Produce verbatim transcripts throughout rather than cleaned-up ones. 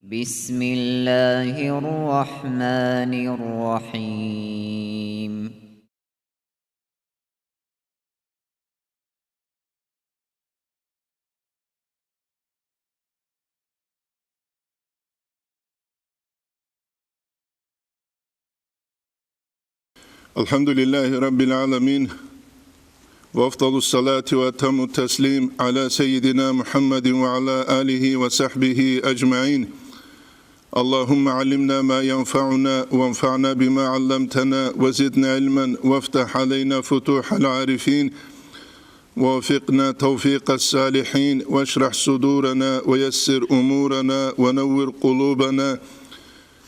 بسم الله الرحمن الرحيم. الحمد لله رب العالمين، وأفضل الصلاة وأتم التسليم على سيدنا محمد وعلى آله وصحبه أجمعين. اللهم علمنا ما ينفعنا وانفعنا بما علمتنا وزدنا علما وافتح علينا فتوح العارفين ووفقنا توفيق الصالحين واشرح صدورنا ويسر أمورنا ونور قلوبنا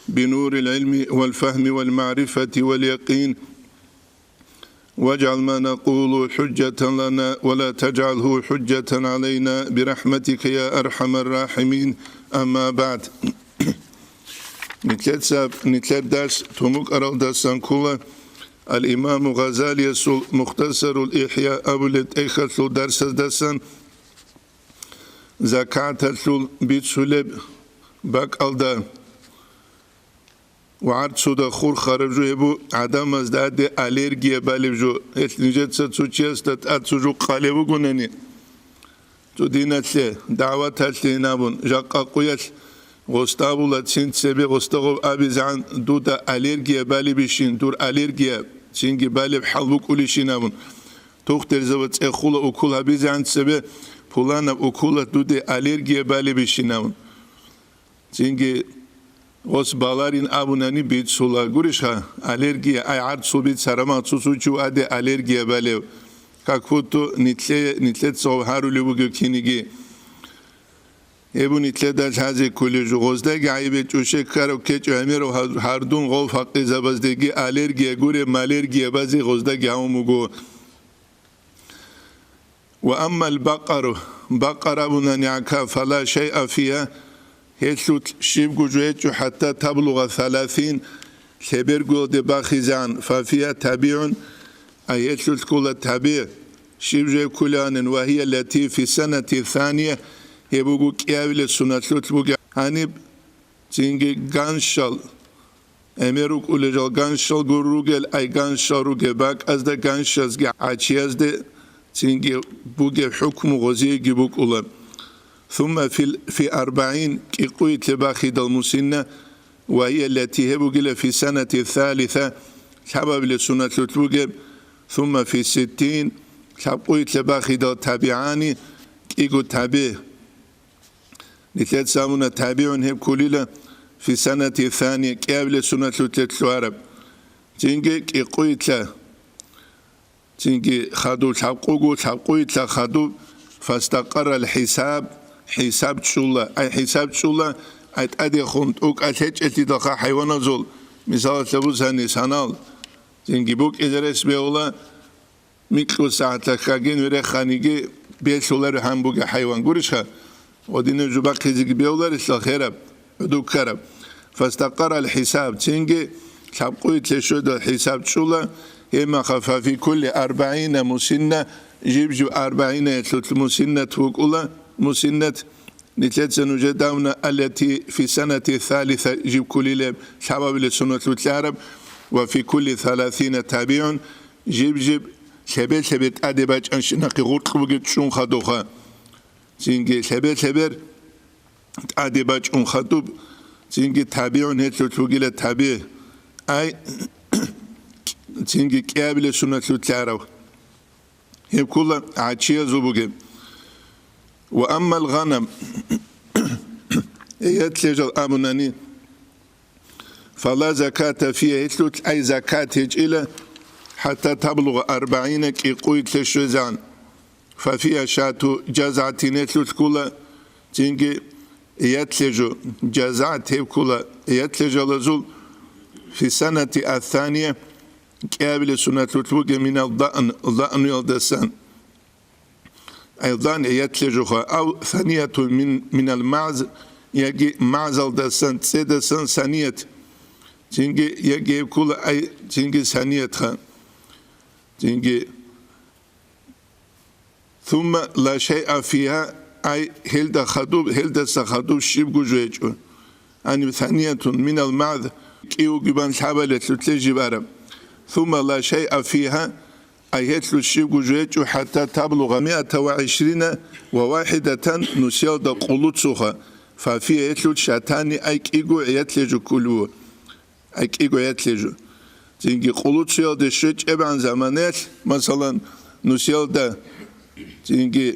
بنور العلم والفهم والمعرفة واليقين واجعل ما نقول حجة لنا ولا تجعله حجة علينا برحمتك يا أرحم الراحمين. أما بعد. Нилъеца, нилъер дарс тумукъаралдасан ккола ал-Имаму Гъазалиясул Мухтасарул Ихъя абулеб тӀехьалъул дарсаздасан закаталъул бицулеб бакӀалда. ВагӀарцуда хурхараб жо гьеб бу гӀадамазда гьаде аллергия балеб жо. Гьелъ нижеца цо чиясда тӀад цо жо къалев вугонани, цо диналъе, дагӀваталъе гьаниб абун, жакъа къуялъ гъосда абула, цин цебе гъосда гъоб абизегӀан, дуда аллергия балебищин, дур аллергия цинги балеб хӀал букӀулищин абун. Тухтурзаби цӀехола укол гьабизегӀан цебе, пуланаб уколалъ дуде аллергия балебищин абун. Цинги гъос баларин абунани бицула. Гурищ гьа, аллергия, ай гӀарцул бицараб махсус вучив гьаде аллергия балев? Как будто нилъе-, нилъеца гьарулев вугев киниги. Гьеб бу нилъеда лъазе кколеб жо, гъоздаги гӀайибе чӀуше ккараб ккечӀо гӀемерав гьар-, гьардун гъов факъизабаздеги аллергия гуреб, маллергия базе гъоздаги гьавун буго. Ва аммал бакъару, бакъара абуна нигӀака, фала шайъа фиха, гьелъулъ щибго жо гьечӀо, хӀатта таблугъа саласин, лъебергоялде бахизегӀан, фа фиха табигӀун, а гьелъулъ ккола табигӀ, щиб жо гьеб кколаанин, ва гьия лати фи санати сания, гьеб буго кӀиабилеб соналъулъ бугеб гьаниб, цинги ганщал, ГӀемер рукӀулел жал ганщал гур ругел, ай ганщал ругеб бакӀазда ганщазги гӀачиязде цинги бугеб хӀукму гъозиеги букӀула. Сумма фил, фи арбагӀин, кӀикъуйилъе бахидал мусинна, ва гьия лати гьеб бугила фи санати салиса, лъабабилеб соналъулъ бугеб, сумма фи ситтин, лъабкъуйилъе бахидал табигӀани, кӀиго табигӀ. Нилъеца абуна, табигӀун гьеб кколила фи санати сания, кӀиабилеб соналъулъе лъугьараб. Цинги кӀикъуйилъа, цинги хадуб лъабкъого, лъабкъуйилъа хадуб, фастакъаррал хӀисаб, хӀисаб чӀула, ай хӀисаб чӀула, ай тӀадехун тӀокӀалъ гьечӀелъидалха хӀайваназул, мисалалъе бусани, санал, цинги букӀизе рес бегьула, микьго сагӀаталъ хьагин вереханиги белъуларо гьан бугеб хӀайван, гурищха? Гъодинаб жо бахъизеги бегьуларелъул хераб, гӀодоб ккараб. Фастакъаррал хӀисаб, цинги лъабкъуйилъе щведал хӀисаб чӀула, гьебмаха фа фи кулли арбагӀина мусинна, жиб-жиб арбагӀинаялъулъ мусиннат букӀула, мусиннат. Нилъеца нужеда абуна, аллати фи санати салиса жиб кколилеб, лъабабилеб соналъулъ араб, ва фи кулли саласина табигӀун, жиб-жиб лъебе-лъебе тӀаде бачӀанщинахъе гъоркь бугеб чӀун хадубха. Цинги лъебе-лъебер тӀаде бачӀун хадуб, цинги табигӀун гьелъулъ бугила табигӀ, ай, цинги кӀиабилеб соналъулъ арав. Гьеб ккола гӀачиязул бугеб. Ва аммал гъанам, ятлъе жал абунани, фала заката фиха, гьелъулъ ай закат гьечӀила, хӀатта таблугъа арбагӀина, кӀикъуйилъе щвезегӀан. Фа фиха шату жазгӀатин, гьелъулъ ккола цинги ятлъе жо, жазгӀат гьеб ккола ятлъе жалазул, фи санати ассания, кӀиабилеб соналъулъ бугеб, минал даън, даънуялдасан. Ай даън ятлъе жоха, ав саниятун мин, минал магӀз, яги магӀзалдасан, цӀедасан саният. Цинги, яги гьеб ккола ай, цинги саниятха. Цинги, сумма ла шайъа фиха, ай гьелда хадуб, гьелдаса хадуб щибго жо гьечӀо. Гьаниб саниятун минал магӀз, кӀиго гибан лъабалелъулъе жиб араб. Сумма ла шайъа фигьа, ай гьелъул щибго жо гьечӀо, хӀатта таблугъа миата ва гӀишрина ва вахидатан, нусиялда къулуцуха, фа фигьа, гьелъул шатани, ай кӀиго гӀиятлъе жо кколев вуго. ГӀакӀиго гӀиятлъе жо. Цинги къулуцуялде щвечӀебгӀан заманаялъ, масалан, нусиялда цинги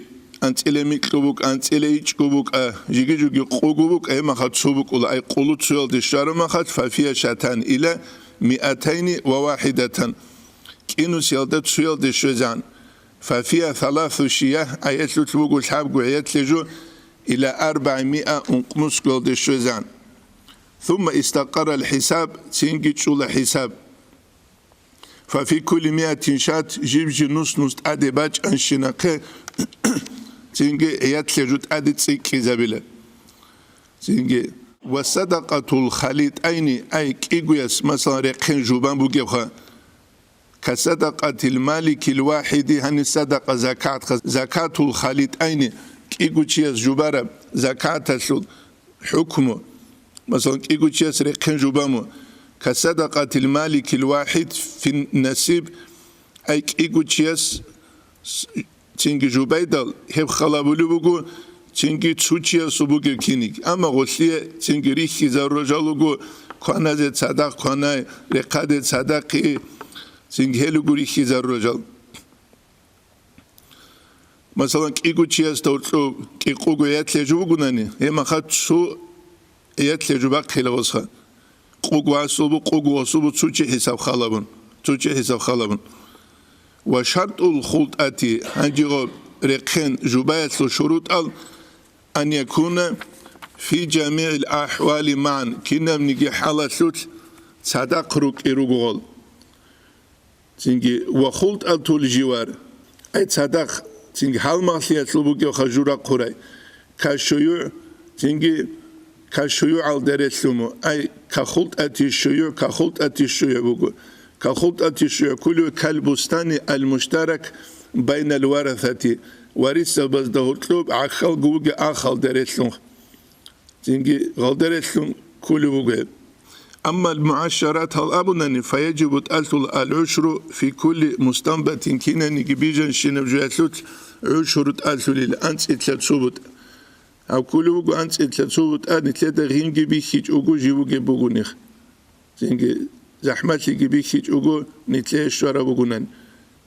анцӀила микьго букӀа, анцӀила ичӀго букӀа, жиги-жуги къуго букӀа, гьеб махалъ цо букӀула, ай къулуцуялде щвараб махалъ, фафия шатан ила миатайни ва вахидатан. КӀинусиялда цуялде щвезан. Фафия саласу шия, ай гьелъулъ буго лъабго гӀиятлъе жо, ила арбагӀимиа, ункънусгоялде щвезан. Сумма истакъарра аль-хӀисаб, цинги чӀула хӀисаб. Фа фи кулли миатин шат, жиб-жиб нус-нус тӀаде бачӀанщинахъе, цинги гӀиятлъе жо тӀаде цӀикӀкӀизабила. Цинги, ва садакъатул халитӀайни, ай кӀигояс, масалан, рехъен жубан бугебха, ка садакъатил маликил вахиди, гьаниб садакъа закатха, закатул халитӀайни, кӀигочияс жубараб закаталъул хӀукму, масалан, кӀигочияс рехъен жубаму, ка садакъатил маликил вахид фин насиб, ай кӀигочияс с-, цинги жубайдал, гьеб халабулеб буго, цинги цо чиясул бугеб киниг. Амма гъолъие цинги рихьизарурал жал руго, кваназе цадахъ кванай, рехъаде цадахъи, цинги гьелуго рихьизарурал жал. Масалан, кӀиго чиясда гьоркьоб кӀикъого гӀиятлъе жо бугунани, гьеб махалъ цо гӀиятлъе жо бахъила гъосха. Къуго асубу, къуго асубу цо чи хӀисаб халабун, цо чи хӀисаб халабун. Ва шартул хултӀати, гьанжего рехъен жубаялъул шурутӀал, ан якуна фи жамигӀил ахӀвали магӀан, кинабниги хӀалалъулъ цадахъ рукӀи ругогъал. Цинги ва хултӀатул живар, ай цадахъ, цинги гьалмагълъиялъул бугебха жура хъурай, ка шуюгӀ, цинги ка шуюгӀал дарелъуму, ай ка хултӀати шуюгӀ, ка хултӀати шуюгӀ буго. Ка хултӀати шуюгӀ кулу кал бустани ал муштарак байнал варасати, варисабазда гьоркьоб гӀахьалго бугеб ахал дарелъун. Цинги гъалдарелъун кколеб буго гьеб. Амма мугӀашаратал абунани, фаяжибу тӀалъул ал-гӀушру фи кулли мустанбатин, кинаниги бижанщинаб жоялъулъ гӀушру тӀалъулил, анцӀила цо бутӀа. Гьаб кколеб буго анцӀила цо бутӀа, нилъеда гъимги бихьичӀого жив вугеб бугони. Цинги захӀмалъиги бихьичӀого нилъее щвараб бугунан.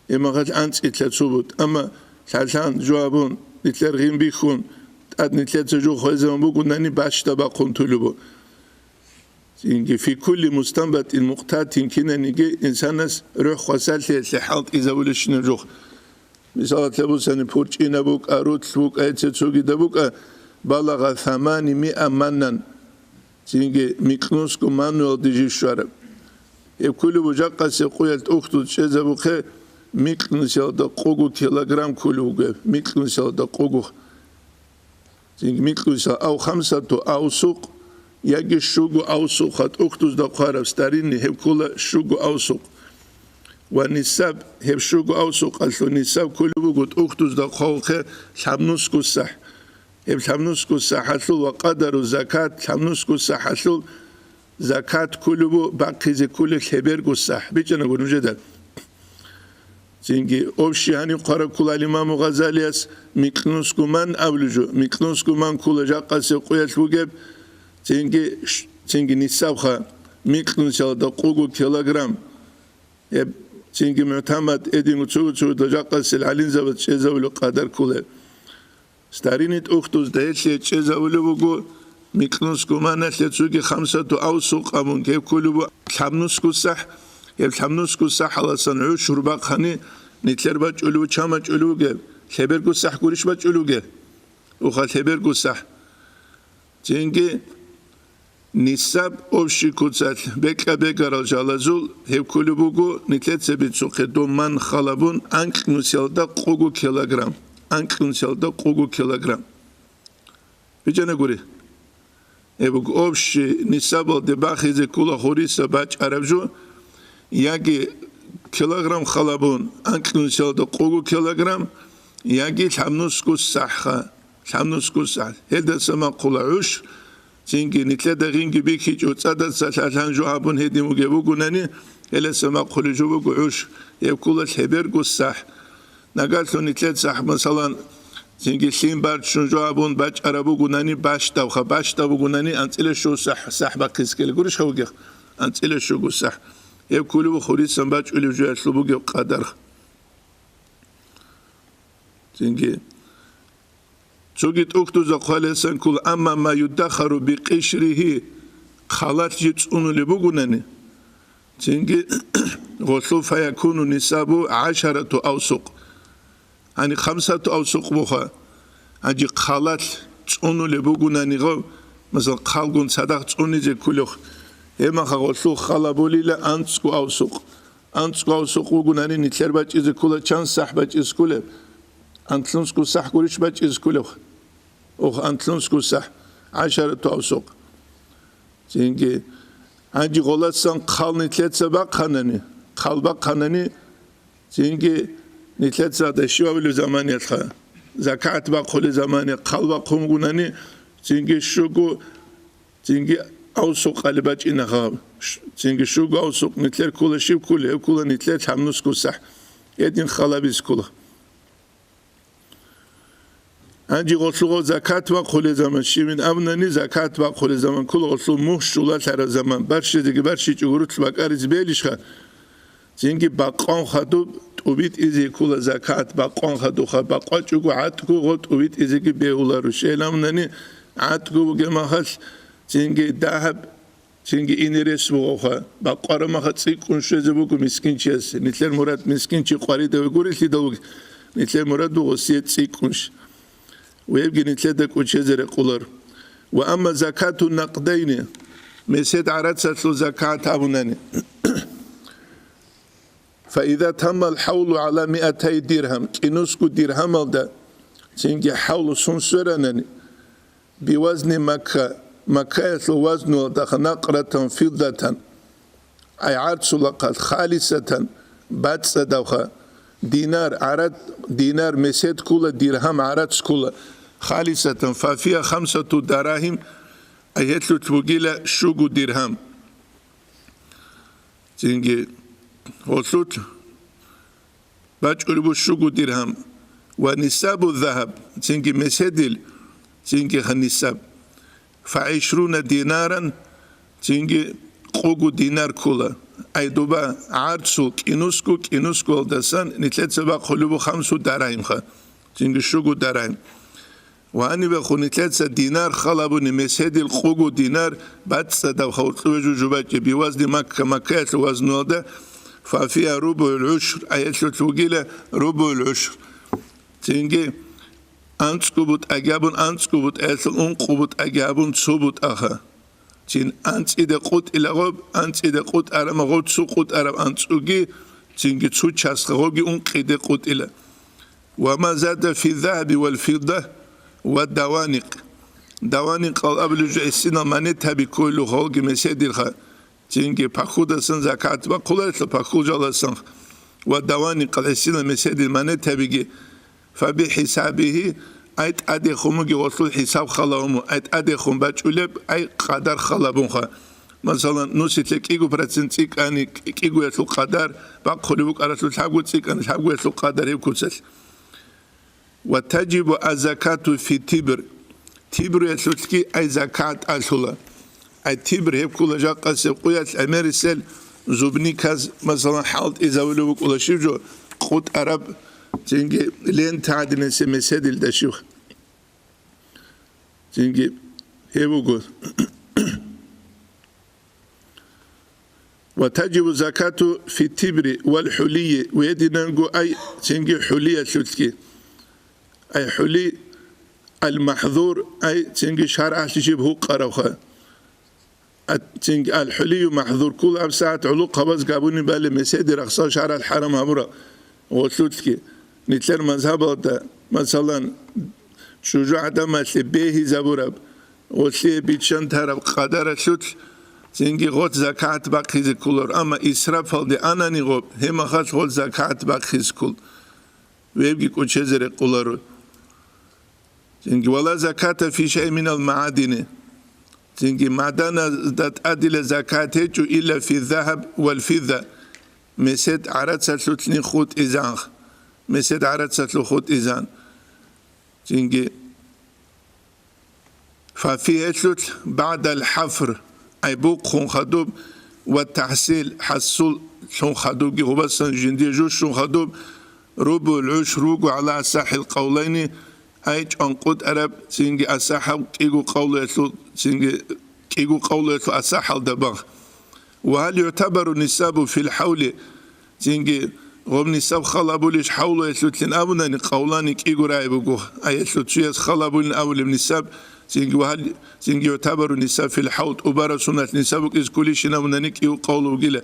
Гьеб махалъ анцӀила цо бутӀа. Амма лъалъан жо гьабун, нилъер гъим бихьун, тӀад нилъеца жо хвезабун бугунани бащда бахъун тулебу. Цинги фи кулли мустанбатин мукътатин, кинаниги инсанас рухӀ хвасарлъиялъе хӀалтӀизабулебщинаб жо. Мисалалъе бусани, пурчӀинаб букӀа, рулъ букӀа, гьеце цогидаб букӀа, балагъа самани миа маннан, цинги микьнусго мануялде жив щвараб. Гьеб кколеб буго жакъасеб къуялъ тӀухьдуз чӀезабухъе, микьнусиялда къуго килограмм кколеб буго гьеб, микьнусиялда къуго. Цинги микьнусал ав хамсату авсукъ, яги щуго авсукъ, тӀухьдузда хъвараб старинный, гьеб ккола щуго авсукъ. Ва нисаб, гьеб щуго авсукъалъул нисаб кколеб буго тӀухьдузда хъвавухъе лъабнусго сахӀ. Гьеб лъабнусго сахӀалъул ва къадару закат, лъабнусго сахӀалъул закат кколеб буго бахъизе кколеб лъеберго сахӀ. БичӀчӀана гури нужеда. Цинги общий гьаниб хъвараб ккола имаму Гъазалияс микьнусго ман абулеб жо, микьнусго ман ккола жакъасеб къуялъ бугеб, цинги ш-, цинги нисабха микьнусиялда къуго килограмм. Гьеб цинги мугӀтамад эдинго цо-цо жакъасел гӀалимзабаз чӀезабулеб къадар кколеб. Старинный тӀухьдузда гьелъие чӀезабулеб буго микьнусго маналъе цоги хамсату авсукъ абун, гьеб кколеб буго лъабнусго сахӀ. Гьеб лъабнусго сахӀаласан гӀушру бахъани, нилъер бачӀулев, чан бачӀулев вугеб, лъеберго сахӀ гурищ бачӀулев вугеб? Уха, лъеберго сахӀ. Цинги нисаб общий куцалъ бекьа-бегарал жалазул гьеб кколеб буго, нилъеца бицухъе дом ман халабун, анкьнусиялда къуго килограмм, анкьнусиялда къуго килограмм. БичӀчӀана гури. Гьеб буго общий нисабалде бахизе ккола хуриса бачӀараб жо, яги килограмм халабун, анкьнусиялда къуго килограмм, яги лъабнусго сахӀха, лъабнусго сахӀ. Гьелдаса махъула гӀуш, Цинги нилъеда гъинги бихьичӀо, цӀадаса лъалъан жо гьабун гьедин вугев вугунани, гьеласа макъулей жо буго гӀуш, гьеб ккола лъеберго сахӀ. Нагагьлъун нилъеца, масалан, цинги лъим барччун жо гьабун бачӀараб бугунани бащдабха, бащдаб бугунани анцӀила щуго сахӀ, сахӀ бахъизе ккела гурищха вугев? АнцӀила щуго сахӀ. Гьеб кколев хурисаб бачӀулев жоялъул бугеб къадар. Цинги цоги тӀухьдузда хъвалесанккул, амма ма юддахару бикъишрихи, хъалалъ жи цӀунулеб бугунани, цинги гъолъул фаякуну нисабу гӀашарату авсукъ, гьани хамсату авсукъ буха, гьанже хъалалъ цӀунулеб бугунани гъов, масал, хъалгун цадахъ цӀунизе кколев, гьебмаха гъолъул хал гьабулила анцӀго авсукъ. АнцӀго авсукъ бугунани нилъер бачӀизе ккола, чан сахӀ бачӀизе кколеб? Анлънусго сахӀ гурищ бачӀизе кколев? Ох, анлънусго сахӀ, гӀашарату авсукъ. Цинги, гьанже гъоласан хъал нилъеца бахъанани, хъал бахъанани, цинги нилъеца дашивавулев заманиялъха, закат бахъулев замания хъал бахъун бугунани, цинги щуго, цинги авсукъали бачӀина гьаб. Ш-, цинги щуго авсукъ нилъер ккола, щиб ккола, гьеб ккола нилъер лъабнусго сахӀ. Гьедин хал гьабизе ккола. Гьанже гъолъуго закат бахъулел заман щибин абунани, закат бахъулел заман ккола гъолъул мугь щулалъараб заман, барщизеги барщичӀого рулъ бакӀаризе белищха? Цинги бакъван хадуб тӀубитӀизе ккола закат, бакъван хадуха, бакъвачӀого гӀатӀго гъо тӀубитӀизеги бегьуларо. Щайин абунани, гӀатӀго бугеб махалъ, цинги дагьаб, цинги ине рес бугоха, бакъвараб махалъ цӀикӀкӀун щвезе буго мискинчиясе. Нилъер мурад мискинчи къваридаве гурелъидал вугеб, нилъер мурад буго гъосие цӀикӀкӀунщ. Вебги нилъеда кӀочезе рекъолар. Ва амма закату накъдайни, месед гӀарацалъул закат абунани. Фаиза таммал хӀавлу гӀала миатай диргьам, кӀинусго диргьамалда цинги хӀавлу сун сверанани, бивазни Макка, Маккаялъул вазнулда накъратан фиддатан, ай гӀарцулахъал халисатан, бацӀцӀадавха, динар, гӀарац, динар месед ккола, диргьам гӀарац ккола, халисатан, фафия хамсату дарагьим, ай гьелъулъ бугила щуго диргьам. Цинги гьолъулъ бачӀулеб буго щуго диргьам, ва нисабу загьаб, цинги меседил, цинги ха нисаб, фа гӀишруна динаран, цинги къуго динар ккола. Ай дуба гӀарцул кӀинусго, кӀинусгоялдасан нилъеца бахъулеб буго хамсу дарагьимха, цинги щуго дарагьим. Ва гьанибехун нилъеца динар хал гьабуни, меседил къуго динар бацӀцӀадаб халкьуве жужубачӀи бивазни Макка, Маккаялъул вазнулда, фафия рубугӀул гӀушр, аялъулъ вугила рубугӀул гӀушр. Цинги анцӀго бутӀаги гьабун, анцӀго бутӀаялъул ункъо бутӀаги гьабун, цо бутӀаха. Цин анцӀиде къутӀила гъоб, анцӀиде къутӀарама гъоб цо къутӀараб анцӀуги, цинги цо часха гъобги ункъиде къутӀила. Ва ма зада фи загьаби вал фидда ва даваникъ. Даваникъал абулеб жо гӀисинал манетаби кколел гъолги меседилха, цинги пахьудасан закат бахъуларелъа пахьул жаласан ва даваникъал гӀисинал меседил манетабиги, фабихӀисабихӀи, ай тӀадехун буги гъолъул хӀисаб хал гьабун, ай тӀадехун бачӀулеб, ай къадар хал гьабунха. Масалан, нусилъе кӀиго процент цӀикӀкӀани, кӀигоялъул къадар бахъулеб букӀаралъул лъабго цӀикӀкӀани, лъабгоялъул къадар гьеб куцалъ. Ва таджибу аззакату фи тибр. Тибруялъулъги ай закат тӀалъула. Ай тибр гьеб ккола жакъасеб къуялъ гӀемерисел зубниказ, масалан, хӀалтӀизавулев вукӀула щив жо, къутӀараб, цинги лента гӀадинасеб меседилда щив. Цинги гьеб буго. Ва таджибу закату фи тибри вал хӀулийи, гьединанго ай цинги хӀулиялъулъги. Ай хӀули, ал-махӀзур, ай цинги шаргӀалъи жиб гьукъаравха. А, цинги ал-хӀулию махӀзур ккола гьабсагӀат гӀулухъабаз габуни бали меседи рахсал шаргӀалъ хӀарам гьабура гъолъулъги. Нилъер мазгьабалда, масалан, чӀужу гӀадамалъе бегьизабураб, гъолъие биччан тараб къадаралъулъ цинги гъоц закагӀат бахъизе кколар, амма исрафалде анани гъоб, гьеб махалъ гъоц закагӀат бахъизе ккол. Вебги кӀочезе рекъоларо. Цинги, «Ва ла заката фи шай минал магӀадини». Цинги магӀданазда тӀадила закат гьечӀо илла фи загьаб вал фидда, месед гӀарацалъулъни хутӀизанх, месед гӀарацалъул хутӀизан. Цинги фафи гьелъулъ багӀдал хӀафр, ай бухъун хадуб, ва тахӀсил, хӀасуллъун хадубги гъубасан жиндие жущун хадуб, рубугӀул гӀушр руго гӀала асахӀил къавлайни, ай чӀванкъутӀараб, цинги асахӀаб кӀиго къавлуялъул, цинги кӀиго къавлуялъул асахӀалда багъ. Ва гьал югӀтабару нисабу фил хӀавли, цинги гъоб нисаб хал абулищ хӀавлуялъулъин абунани, къавлани кӀиго рагӀи буго. Аялъул цуяс хал абулин абулеб нисаб, цинги ва гьал, цинги югӀтабару нисаб фил хӀавл, тӀубараб суналъ нисаб букӀизе кколищин абунани кӀиго къавлу бугила.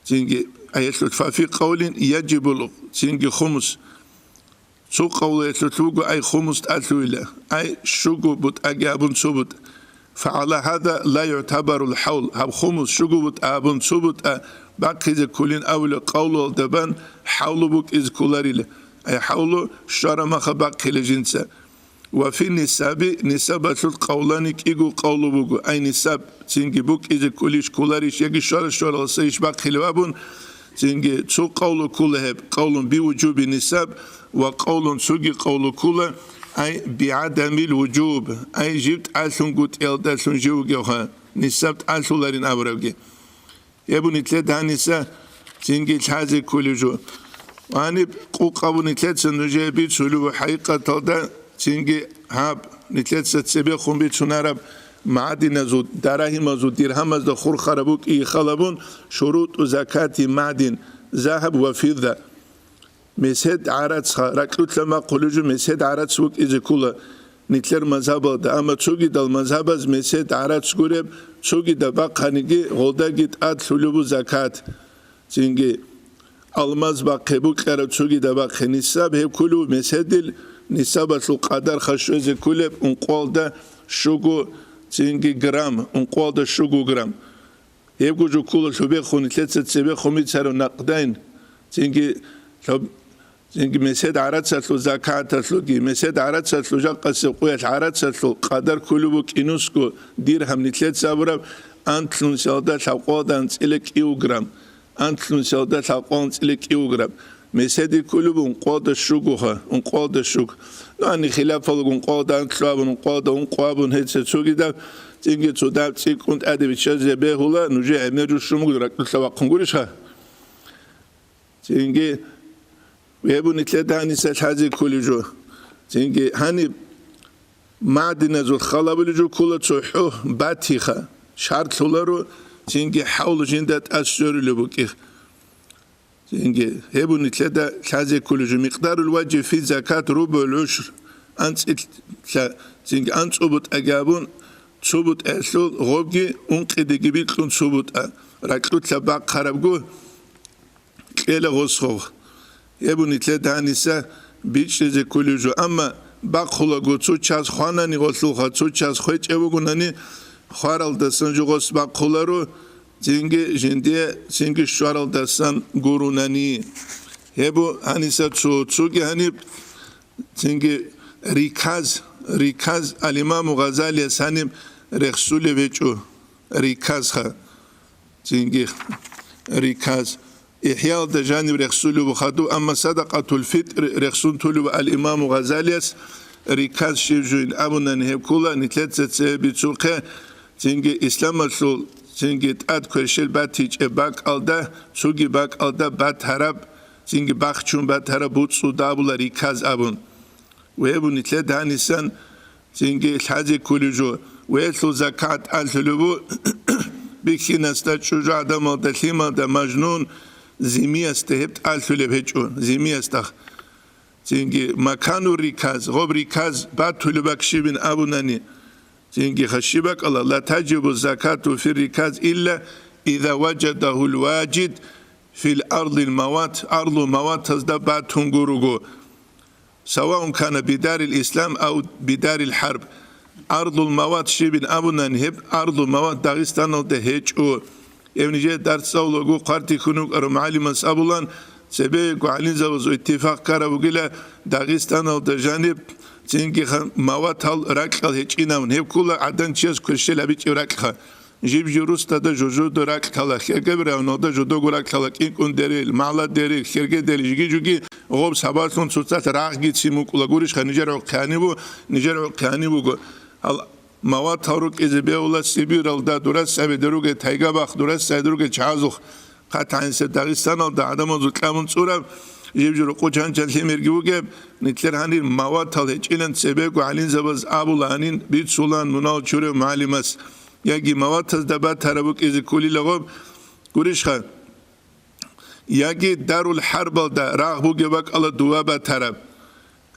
Цинги аялъул фафи къавлин яжибул, цинги хумус. Цо къавлуялъулъ вуго, ай хумус тӀалъуйила, ай щуго бутӀаги абун цо бутӀа. Фагьала гьада ла югӀтабарул хӀавл, гьаб хумус щуго бутӀа абун цо бутӀа бахъизе кколин абулеб къавлуялда бан хӀавлу букӀизе кколарила, ай хӀавлу щвараб маха бахъила жинца. Ва фи нисаби, нисабалъул къавлани кӀиго къавлу буго, ай нисаб цинги букӀизе кколищ кколарищ яги щвара-щваралдаса иш бахъилев абун, цинги цо къавлу ккола гьеб, къавлун би вужуби нисаб ва къавлун цоги къавлу ккола, ай бигӀадамил вужуб, ай жиб тӀалъунгутӀиялдалъун жив вугевха, нисаб тӀалъуларин абурабги. Гьеб нилъеда гьаниса цинги лъазе кколев жо. Гьаниб къукъабу нилъеца нужее бицулев хӀакъикъаталда цинги гьаб нилъеца цебехун бицунараб магӀадиназул, дарагьимазул, диргьамазда хурхараб букӀи халабун шурутӀу закати магӀдин, загьаб ва фидда. Месед гӀарацха, ракьулъа махъулев жо месед гӀарац вукӀизе ккола нилъер мазгьабалда, амма цогидал мазгьабаз месед гӀарац гуреб, цогидаб бахъаниги гъолдаги тӀад лъулеб бу закат. Цинги алмаз бахъе букьараб цогидаб бахъе нисаб гьеб кколев меседил нисабалъул къадар хашвезе кколеб ункъуалда щуго цинги грамм, ункъуалда щуго грамм. Гьебго жо ккола лъубехун, нилъеца цебехун бицарав накъдайн, цинги лъоб-, цинги месед гӀарацалъул закаталъулги, месед гӀарацалъул жакъасеб къуялъ гӀарацалъул къадар кколеб букӀинусго диргьам нилъеца абураб анлънусиялда лъабкъоялда анцӀила кӀиуграм, анлънусиялда лъабкъоялда анцӀила кӀиуграм. Меседи кколеб ункъоялда щугоха, ункъоялда щуг. Ну, гьаниб хилафалго ункъоялда анлъу абун, ункъоялда ункъо абун гьеца цогидаб, цинги цо даб цӀикӀкӀун тӀаде биччазе бегьула, нужее гӀемер жо щун буго, ракьулъа вахъун гурищха? Цинги гьеб нилъеда гьаниса лъазе кколев жо. Цинги гьаниб магӀдиназул халабулев жо ккола цохӀо батиха, шартлъуларо, цинги хӀавл жинда тӀасцӀорулеб букӀи. Цинги гьеб нилъеда лъазе кколев жо. Микъдарул важиб фи закат рубугӀул гӀушр, анцӀила, цинги анцӀго бутӀаги абун, цо бутӀаялъул гъобги ункъидеги бикьун цо бутӀа, ракьулъа бахъарабго кьела гъос гъов. Гьеб нилъеда гьаниса бичӀчӀизе кколев жо. Амма бахъулаго цо час хванани гъолъулха, цо час хвечӀеб бугунани, хваралдасан жо гъос бахъуларо, цинги жиндие, цинги щваралдасан гурунани. Гьеб гьаниса цо, цоги гьаниб, цинги риказ, риказ ал-Имаму Гъазалияс гьаниб рехсулеб гьечӀо, риказха, цинги риказ. ИхӀяалда жаниб рехсулеб хадуб, амма Садакъатул-фитӀр рехсун тулеб ал-Имаму Гъазалияс риказ щиб жуин абунани гьеб ккола, нилъеца цебе бицухъе, цинги исламалъул, цинги тӀад кверщел батичӀеб бакӀалда, цоги бакӀалда батараб, цинги бахчун батараб буцӀцӀулда абула риказ абун. Гьеб нилъеда гьанисан цинги лъазе кколев жо. Гьелъул закат тӀалъулеб бу бихьинасда, чӀужугӀадамалда, лъималда, мажнун, зимиясда гьеб тӀалъулеб гьечӀо, зимиясда. Цинги маканур риказ, гъоб риказ батулеб бакӀ щибин абунани, цинги хаши бакӀала, ла таджибу закату фир риказ илла иза ваджадагьул важид фил ардил мават, ардул маватазда батун гуруго. Саваун кана бидарил ислам ав бидарил хӀарб. Ардул мават щибин абунани, гьеб ардул мават Дагъистаналда гьечӀо. Гьев нижер дарс цӀалулаго хъварти хьунукӀарав мугӀалимас абулан, цебего гӀалимзабазул иттифакъ ккараб бугила, Дагъистаналда жаниб Цинги ха-, маватал ракьал гьечӀинавун, гьеб ккола гӀадан чияс кверщел гьабичӀев ракьха. Жиб-журустада жужуда ракьала, хергаб равналда жудаго ракьала, кӀинкӀундерил, магӀладерил, хергедерил, жиги-жуги гъоб сабаблъун цоцалъ рагъги цин букӀула гурищха, нижер гӀухъи гьаниб бу-, нижер гӀухъи гьаниб буго. Гьал маватал рукӀизе бегьула Сибиралда, дурасабида ругел тайгабахъ, дурасабида ругел чагӀазухъ. ХъатӀигӀинсеб Дагъистаналда гӀадамазул кьабун цӀураб, жиб-журу къучанчан лъимерги вугеб, нилъер гьанир маватал гьечӀилан цебего гӀалимзабаз абула гьанин бицулан мунал чурев мугӀалимас, яги маватазда батараб букӀизе кколила гъоб гурищха, яги дарул хӀарбалда рагъ бугеб бакӀала дова батараб.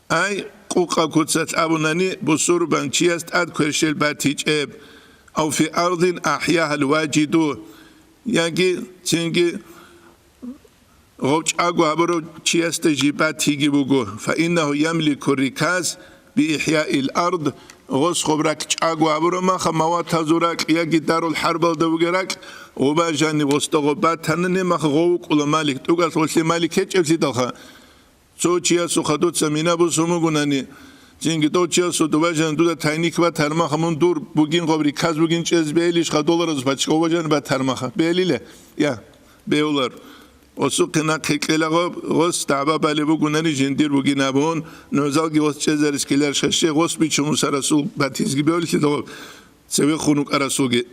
Ай, къукъа куцалъ абунани, бусурбан чияс тӀад кверщел батичӀеб, ав фи ардин ахӀягьал важиду, яги цинги гъов чӀаго гьабурав чиясда жиб батиги буго, фаиннагьу ямлику риказ биихӀяил ард, гъос гъоб ракь чӀаго гьабураб маха, маватазул ракь яги дарул хӀарбалда вугеб ракь, гъоба жаниб гъосда гъоб батанани маха, гъов вукӀула малик, тӀугал гъолъе малик гьечӀеблъидалха. Цо чиясухъа дуца мина бусун бугунани, цинги дов чиясул дубажан дуда тайник батармаха, мун дур бугин гъаб риказ бугин чӀез беилищха долларазул пачка бажан батармаха? Беилила? Я, беулар. Осухъе нахъе кьела гъаб, гъос дагӀба балеб бугунани жиндир бугин абун, нузалги гъос чӀезарис ккеларищха, гъос бичун Муса расул батизги беуллъи дагъаб. Цевехун вукӀарасулги.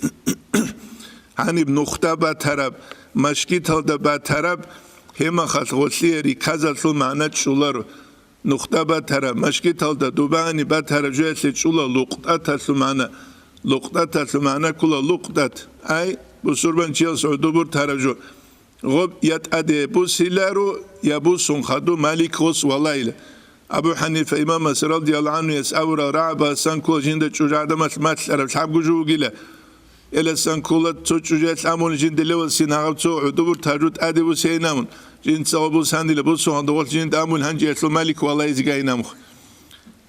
Гьаниб нухда батараб, машгиталда батараб, гьемахалъ гъолъие риказалъул магӀна чӀуларо. Нухда батараб, машгиталда дубани батараб жоялъе чӀула лукътӀаталъул магӀна. ЛукътӀаталъул магӀна ккола лукътӀат. Ай, бусурбанчияс гӀодобур тараб жо. Гъоб я тӀаде бусиларо, я бусун хадуб малик гъос валайила. Абу ХӀанифа имамас радияллагьу гӀанхуяс абурал рагӀабасан ккола жинда чӀужу гӀадамалъ малъараб лъабго жо вугила. Эласан ккола цо чӀужуялъ амун жинда левалсин гьагъаб цо гӀудубур тажу тӀаде бусейинамун. Жинца гъоб бусанила бусун хадуб гъолъ жинда амун гьанжеялъул малик валайизе гайинамухъ.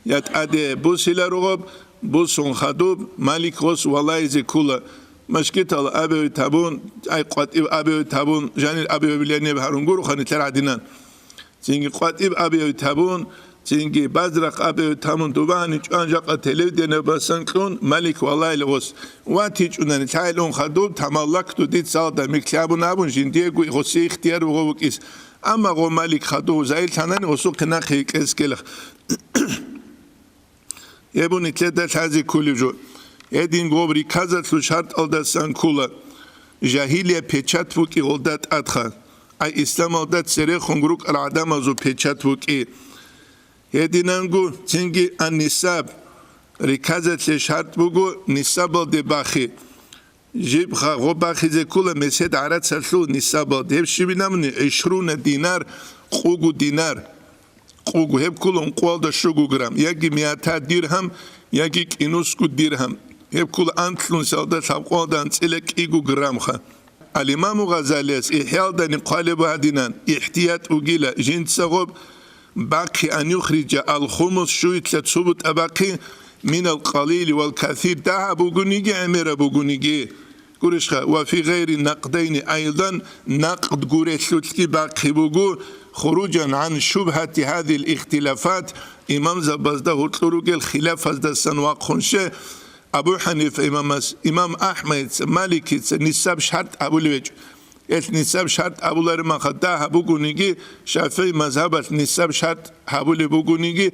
Я тӀаде бусила ругъаб, бусун хадуб, малик гъос валайизе ккула. Машгитал абиявит гьабун, ай къватӀив абиявит гьабун, жанир абиявиланиб гьарун гуро ханилъер гӀадинан. Цинги къватӀиб абиявит гьабун, цинги базрахъ абиявит гьабун, дубани чӀван жакъа телевидение басан кьун, малик валайил гъос. ВатичӀунани лъайлун хадуб, тамаллакду дица алда микьлъи абун абун, жиндиего гъоси ихтияр вугъо вукӀис. Амма гъо малик хадув заиллъанани гъосухъе нахъе кьес ккелах. Гьеб нилъеда лъазе кколеб жо. Гьедин гъоб риказалъул шартӀалдасан ккола, жагьилия печат букӀи гъолда тӀадха, ай исламалда церехун рукӀал гӀадамазул печат букӀи. Гьединанго цинги ан-нисаб, риказалъе шартӀ буго нисабалде бахи. Жиб гъо бахизе ккола месед гӀарацалъул нисабалде. Гьеб щибинабуни гӀишруна динар, къугу динар. Къугу гьеб ккола ункъуялда щугу грамм, яги миата диргьам, яги кӀинусгу диргьам. Гьеб ккола анлъун селда лъабкъоялда анцӀила кӀигу граммха. Ал-Имаму Гъазалияс ИхӀялдани хъвалеб гьадинан, ихтият угила жинца гъоб, бахъи ан юхриджа ал-хумус щуйилъа цо бутӀа бахъи, минал къалили вал касир дагьаб бугониги гӀемераб бугониги. Гурищха, ва фи гъайри накъдайни айдан, накъд гурелъулъги бахъи буго, хуруджан гӀан шубгьати гьадил ихтилафат, имамзабазда гьоркьор ругел хилафаздасан вахъунше, Абу ХӀанифа имамас, имам АхӀмадица, Маликица нисаб шартӀ абулеб гьечӀо. Гьелъ нисаб шартӀ абуларемаха дагьаб бугониги, ШафигӀи мазгьабалъ нисаб шартӀ гьабулеб бугониги,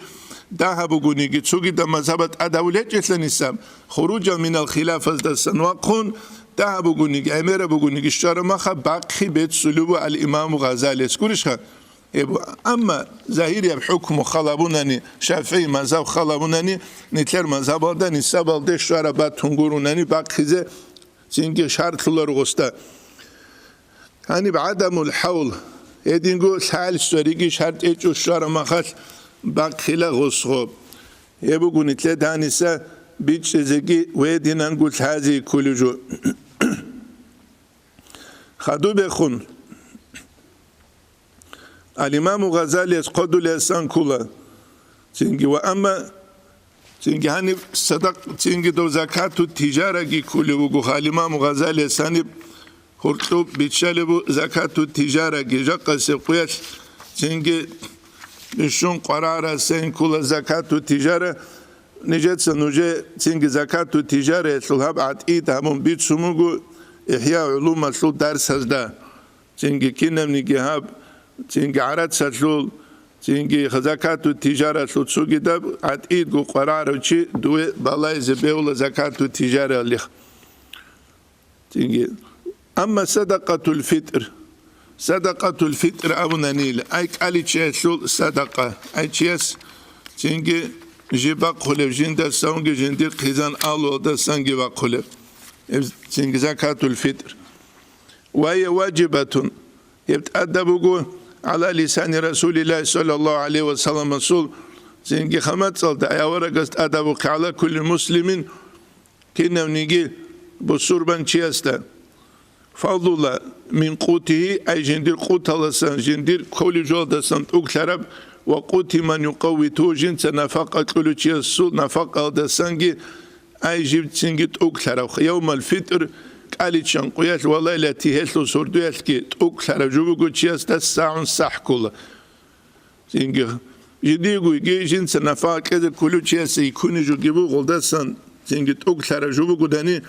дагьаб бугониги, цогидаб мазгьабалъ тӀад гьабулеб гьечӀелъа нисаб, хуруджал минал хилафаздасан вахъун, дагьаб бугониги, гӀемераб бугониги щварамаха, бахъи беццулеб буго ал-Имаму Гъазалияс. Гурищха? Гьеб, амма загьирияб хӀукму халабунани, ШафигӀи мазгьаб халабунани, нилъер мазгьабалда нисабалде щвараб батун гурунани бахъизе цинги шартлъуларо гъосда. Гьаниб гӀадамул хӀавл, гьединго лъалъ свериги шартӀ гьечӀо щварамахалъ бахъила гъос гъоб. Гьеб буго нилъер гьаниса бичӀчӀизеги гьединанго лъазе кколеб жо. Хадубехун Ал-Имаму Гъазалияс хъодулеасан ккола. Цинги ва амма, цинги гьаниб садакъ, цинги дов закату тижараги кколев вуго Ал-Имаму Гъазалияс гьаниб гьоркьоб биччалеб бу закату тижараги, жакъасеб къуялъ цинги бищун къварагӀарасен ккола закату тижара. Нижеца нужее цинги закату тижараялъул гьаб гӀатӀид гьабун бицун буго ИхӀя гӀулумалъул дарсазда. Цинги кинабниги гьаб, цинги гӀарацалъул, цинги закату тижаралъул цогидаб гӀатӀидго къварагӀарав чи дуе балайзе бегьула закату тижараялъ. Цинги. Амма садакъатул фитӀр. Садакъатул фитӀр абунанила, ай кӀаличиясул садакъа, ай чияс цинги жиб бахъулеб, жиндасанги жиндир хъизан алуалдасанги бахъулеб. Гьеб цинги закатул фитӀр. Ва гьия важибатун. Гьеб тӀадаб буго гӀала лисани Расулиллагьи саллаллагьу гӀалайгьи ва салламасул цинги хамацӀалда, ай аварагас тӀадабухъе гӀала кулли муслимин, кинавниги бусурбанчиясда, фадла мин къутигьи, ай жиндир къуталдасан, жиндир кколеб жоялдасан тӀоглъараб, ва къути ман юкъаввитугьу, жинца нафакъа кьолев чиясул нафакъаялдасанги, ай жибцинги тӀоглъараб, явмал фитӀр, кӀаличан къуялъ, ва лайлатигьи, гьелъул сордоялъги тӀоглъараб жо буго чиясда сагӀун сахӀ ккола. Цинги, жидеего йиги жинца нафакъа кьезе кколев чиясе йиккуней жо буго, гьелдасан цинги тӀоглъараб жо бугодани,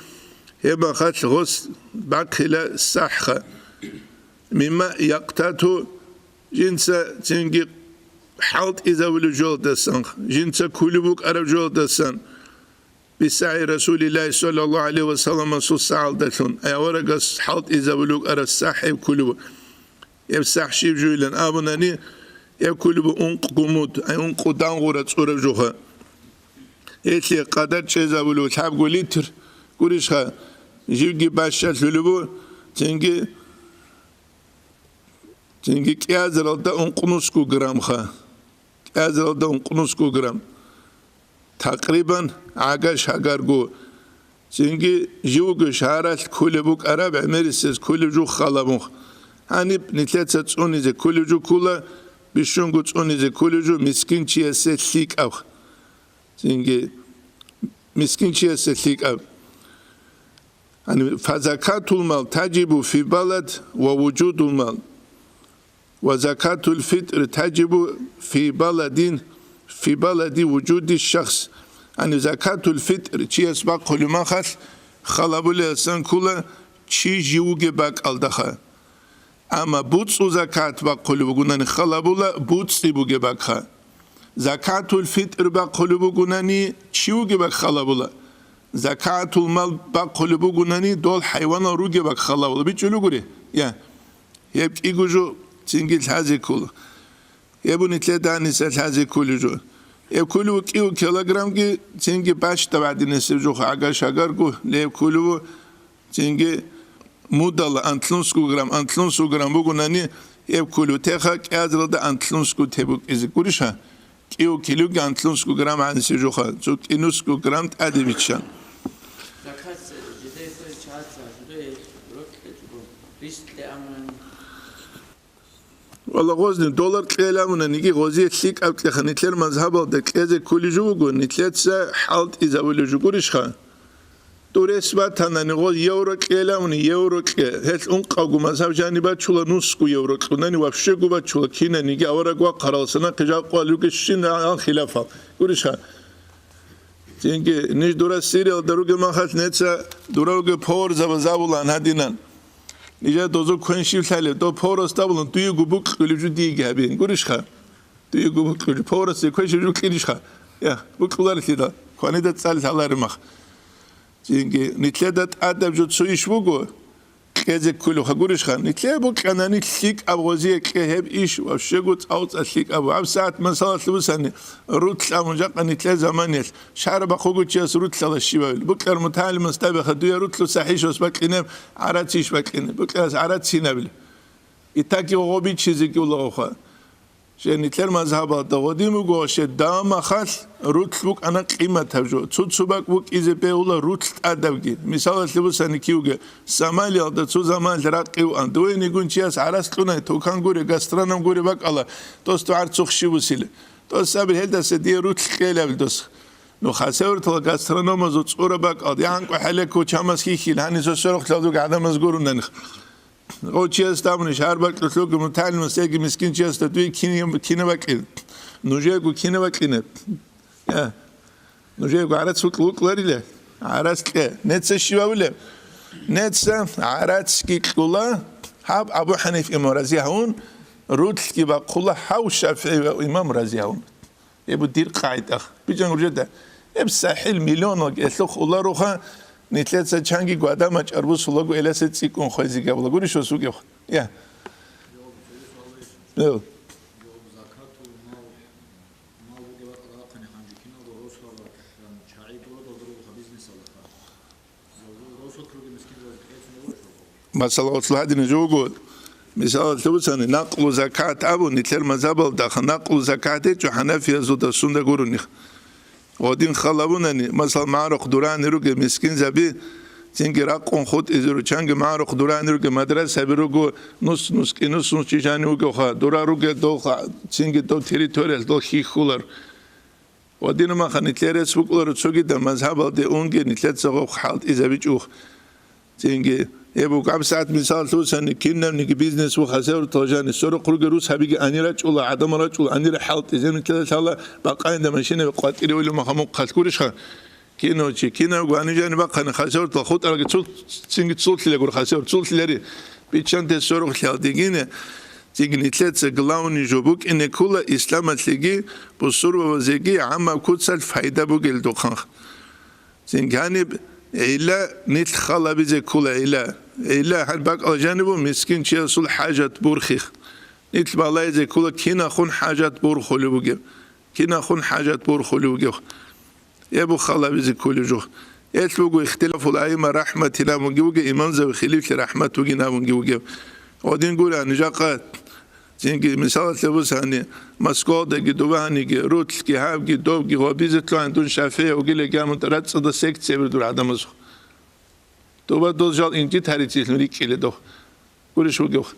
гьеб мехалъ гъос бахъила сахӀха. Мимма якътату, жинца цинги хӀалтӀизабулеб жоялдасан, жинца кколеб букӀараб жоялдасан, бисагӀи Расулиллагьи саллаллагьу гӀалайгьи ва салламасул сагӀалдалъун, ай аварагас хӀалтӀизабулеб букӀараб сахӀ гьеб кколеб. Гьеб сахӀ щиб жойилан абунани, гьеб кколеб ункъго муд, ай ункъо дангъура цӀураб жоха. Гьелъие къадар чӀезабулеб лъабго литр, гурищха, живги бащалъулеб бу, цинги, цинги кӀиазаралда ункънусго граммха. КӀиазаралда ункънусго грамм. Такърибан гӀагаш гьагарго. Цинги живго шагьаралъ кколеб букӀараб, гӀемерисез кколеб жо халабунх. Гьаниб нилъеца цӀунизе кколеб жо ккола, бищунго цӀунизе кколеб жо мискинчиясе лъикӀаб. Цинги мискинчиясе лъикӀаб. Гьаниб, фазакатул мал тажибу фи балад ва вужудул мал. Ва закатул фитӀр тажибу фи баладин, фи балади вужуди шахс. Яни закатул фитӀр чияс бахъулеб мехалъ, халабулеасан ккола чи живуге бакӀалдаха. Амма буцӀцӀу закат бахъулеб бугунани халабула буцӀцӀи бугеб бакха. Закатул фитӀр бахъулеб бугунани чи вугеб бакх халабула. Закатул мал бахъулеб бугунани дол хӀайванал ругеб бакх халабула. БичӀчӀулев гури? Я. Гьеб кӀиго жо цинги лъазе ккола. Гьеб нилъеда гьаниса лъазе кколев жо. Гьеб кколев кӀиго килограммги цинги бащдаб гӀадинасеб жо гӀагаш гьагарго, гьеб кколев цинги мудала анлънусго грамм, анлънусго грамм бугунани, гьеб кколев теха кӀиазаралда анлънусго те букӀизе гуриша? КӀиго килоги анлънусго грамм гӀадинасеб жоха, цо кӀинусго грамм тӀаде биччан. Заказ жидеца чаца, жидее рокье чӀуго, бис кье аман. Валлагь, гъозни доллар кьела муна, ниги гъозие лъикӀаб кьеха, нилъер мазгьабалда кьезе кколей жо буго, нилъеца хӀалтӀизабулей жо гурищха? Дурес батанани гъоз евро кьела муна, евро кье. Гьелъ ункъавго мазгьаб жаниб бачула, нусго евро кьунани вообще гу бачула, кинаниги авараг вахъарал санахъе жакъуал ругещин гьал хилафал. Гурищха? Цинги ниж дура Сириялда ругеб махалъ неца дуравги поварзабазабулан гьадинан. Нижер дозу квен щивлъали, дов поварасда абулан, дуего букьулев жо диеги гьабин. Гурищха? Дуего букьулев жо. Поварасде квешев жо кьинищха? Я, букьуларелъидал, кванида цӀалел гьаларе мах. Цинги нилъеда тӀадаб жо цо иш буго, кьезе кколевха гурищха, нилъее букьанани лъикӀаб гъозие кье гьеб иш, вообще-го цӀалцӀа лъикӀаб. ГьабсагӀат масалалъе бусани, рутӀлъ абун жакъа нилъее заманиялъ, шагьар бахъугучияс рутӀлъала щибабил. Букьар мутагӀалимас табиха, дуе рутӀлъу сахӀишос бакьинеб, гӀарацийищ бакьинеб? Букьарас гӀарацинабил. Итаки гъо бичизе кӀулагъуха. Жен нилъер мазгьабалда гъодин буго, щай, дагьаб махалъ рутӀлъ букӀана къиматаб жо. Цо-цо бакӀ букӀизе бегьула рутӀлъ тӀадабги. Мисалалъе бусани кивги, Сомалиялда цо заманалъ ракъи вуан. Дуе нигун чияс гӀарац кьунай, тукан гури, гастроном гури бакӀала, дос дугӀар цохъ щиб бусила. Дос абил гьелдаса дие рутӀлъ кьелабил дос. Ну, хасевартала гастрономазул цӀура бакӀалда, ягӀанкӀу хӀелеко чамас хьихьил, гьаниса сорохълъалдуги гӀадамаз гурунанихъ. Гъов чиясда абуни, шагьар бакьулъуги мутагӀалимас яги мискин чиясда дуе кин-, кина бакӀин. Нужего кинав вакьинеб? Я. Нужего гӀарац вукь-, вукьларила? ГӀарац кье. Неца щивавулеб? Неца гӀарацги кьула, гьаб Абу Ханиф имам рази гьавун, рулъги бахъула гьав ШафигӀи ва имам рази гьавун. Эбу дир къагӀидах. Бичан гуржеда. Эб сахӀил миллионал гьелъухъ уларуха, нилъеца чанги гвадама чӀарбусулаго эласе цӀикӀкӀун хвезигабула. Гурищ ва сугев? Я. Эл. Масала, гъорлъ гьадинаб жо буго, мисалалъе бицани, накълу закат абун, нилъер мазгьабалда, накълу закат гьечӀо хӀанафиязулда сунда гурони. Гъодин халавунани, масала, магӀарухъ дурани ругел мискинзаби, цинги ракъун хутӀизе ручанги магӀарухъ дурани ругел мадрасаби руго, нус-нус кӀинус-нус чи жанив вугевха, дура ругел долха, цинги дов территориялъ дол хьихьулар. Ва динамаха нилъер рес букӀуларо цогидаб мазгьабалде унги нилъеца гъоб хӀалтӀизабичӀухъ. Цинги, гьеб буго гьабсагӀат мисаллъусани, кинабниги бизнес ва хасеврутал жани сорухъ ругел рус гьабиги гьанир рачӀула, гӀадамал рачӀула гьанир хӀалтӀизе нилъеда лъала бакъаинда машинаби къватӀире уйла маха мухъалъ гурищха? Кино чи, кинавго гьанир жани бахъани хасеврутал хутӀаралги цул, цинги цуллъила гур хасевр, цуллъилари. Биччанте сорухълъиялдегине, цинги нилъеца главный жо букӀине ккола исламалъеги бусурбабазеги гӀаммаб куцалъ пайда бугелдухъанха. Цинги гьаниб гӀилла нилъ халабизе ккола гӀилла. ГӀилла гьал бакӀал жаниб мискин чиясул хӀажат бурхих. Нилъ балайзе ккола кинахун хӀажат бурхулев бугев. Кинахун хӀажат бурхулев бугев. Эбу халабизе кколев жо. Элъ буго ихтилафул аимма рахӀматилан вуги вугев, имамзаби хилифлъи рахӀмат вугин абунги вугев. Гъодин гурани, жакъа цинги мисалалъе бусани, Москвадаги, дубаниги, рулъги, гьабги, довги, гъобизе лъугьан дун шафигӀи вугилеги абун рацӀцӀада секцияби дур гӀадамазухъ. Дуба дол жал инжит гьарицилъун рикӀкӀиле дов. Гурищ вугев.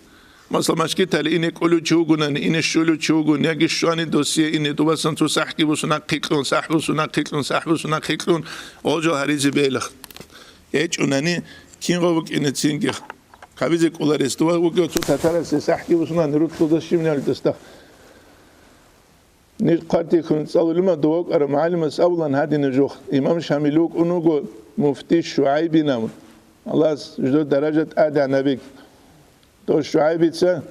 Масала, машкитали ине кӀолев чи вугунани, ине щолев чи вугун, яги щвани досие ине дубасан цо сахӀги бусун ахъикьун, сахӀ бусун ахъикьун, сахӀ бусун ахъикьун, гъожал гьаризе бейла. ГьечӀунани, кинго вукӀине цинги. Кабизе кӀоларес дуба вугев цо татарасе сахӀги бусунани рулъулда щивнали досда. Ниж хъвартихьун цӀалулима дов вукӀарав мугӀалимас абулан гьадинаб жо. Имам Шамил вукӀун вуго муфти ШугӀайбинав. Аллагьас жидер даража тӀадегӀанабиги. Дов ШугӀайбица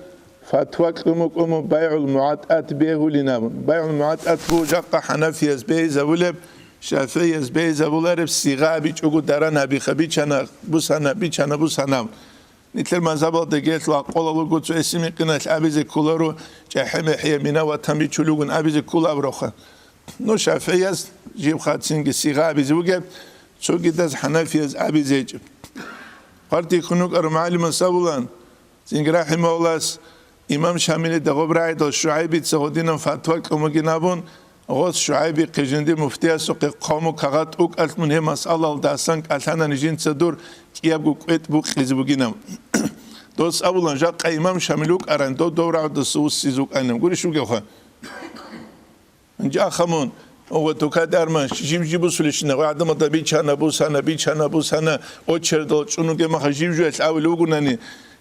фатва кьун вукӀун БайгӀул МугӀатӀат бегьулин абун. БайгӀул МугӀатӀат буго жакъа хӀанафияз бегьизабулеб, шафигӀияз бегьизабулареб сигъа абичӀого даран гьабиха, бичана, бусана, бичана, бусана. Нилъер мазгьабалда гелъ ва къолал руго цо эсимикъиналъ абизе кколаро, чӀахӀи-мехӀие мина-ватан бичулев вугун абизе ккола абурабха. Ну, шафигӀияз жибха цинги сигъа абизе бугеб, цогидаз хӀанафияз абизе гьечӀеб. Хъвартихьун вукӀарав мугӀалимас абулан, цинги рахӀимагьуллагьас, имам Шамилида гъоб рагӀидал ШугӀайбица гъодинаб фатва кьун бугин абун, гъос ШугӀайбихъе жинди муфтиясухъе хъому кагъат тӀукӀалъ мун гьеб масъалалдасан кӀалъанани жинца дур кӀиябго кӀветӀ букъизе бугинаб. Дос абулан, жакъа имам Шамил вукӀаран, дов дов рагӀудаса вуссизе вукӀанин. Гурищ вугевха? Гьанже ахъа мун, гъо, тукад арман, жив-жив бусулищина, гъо, гӀадамалда бичана, бусана, бичана, бусана, очередал чӀун вугеб маха жив-живалъ абулев вугунани,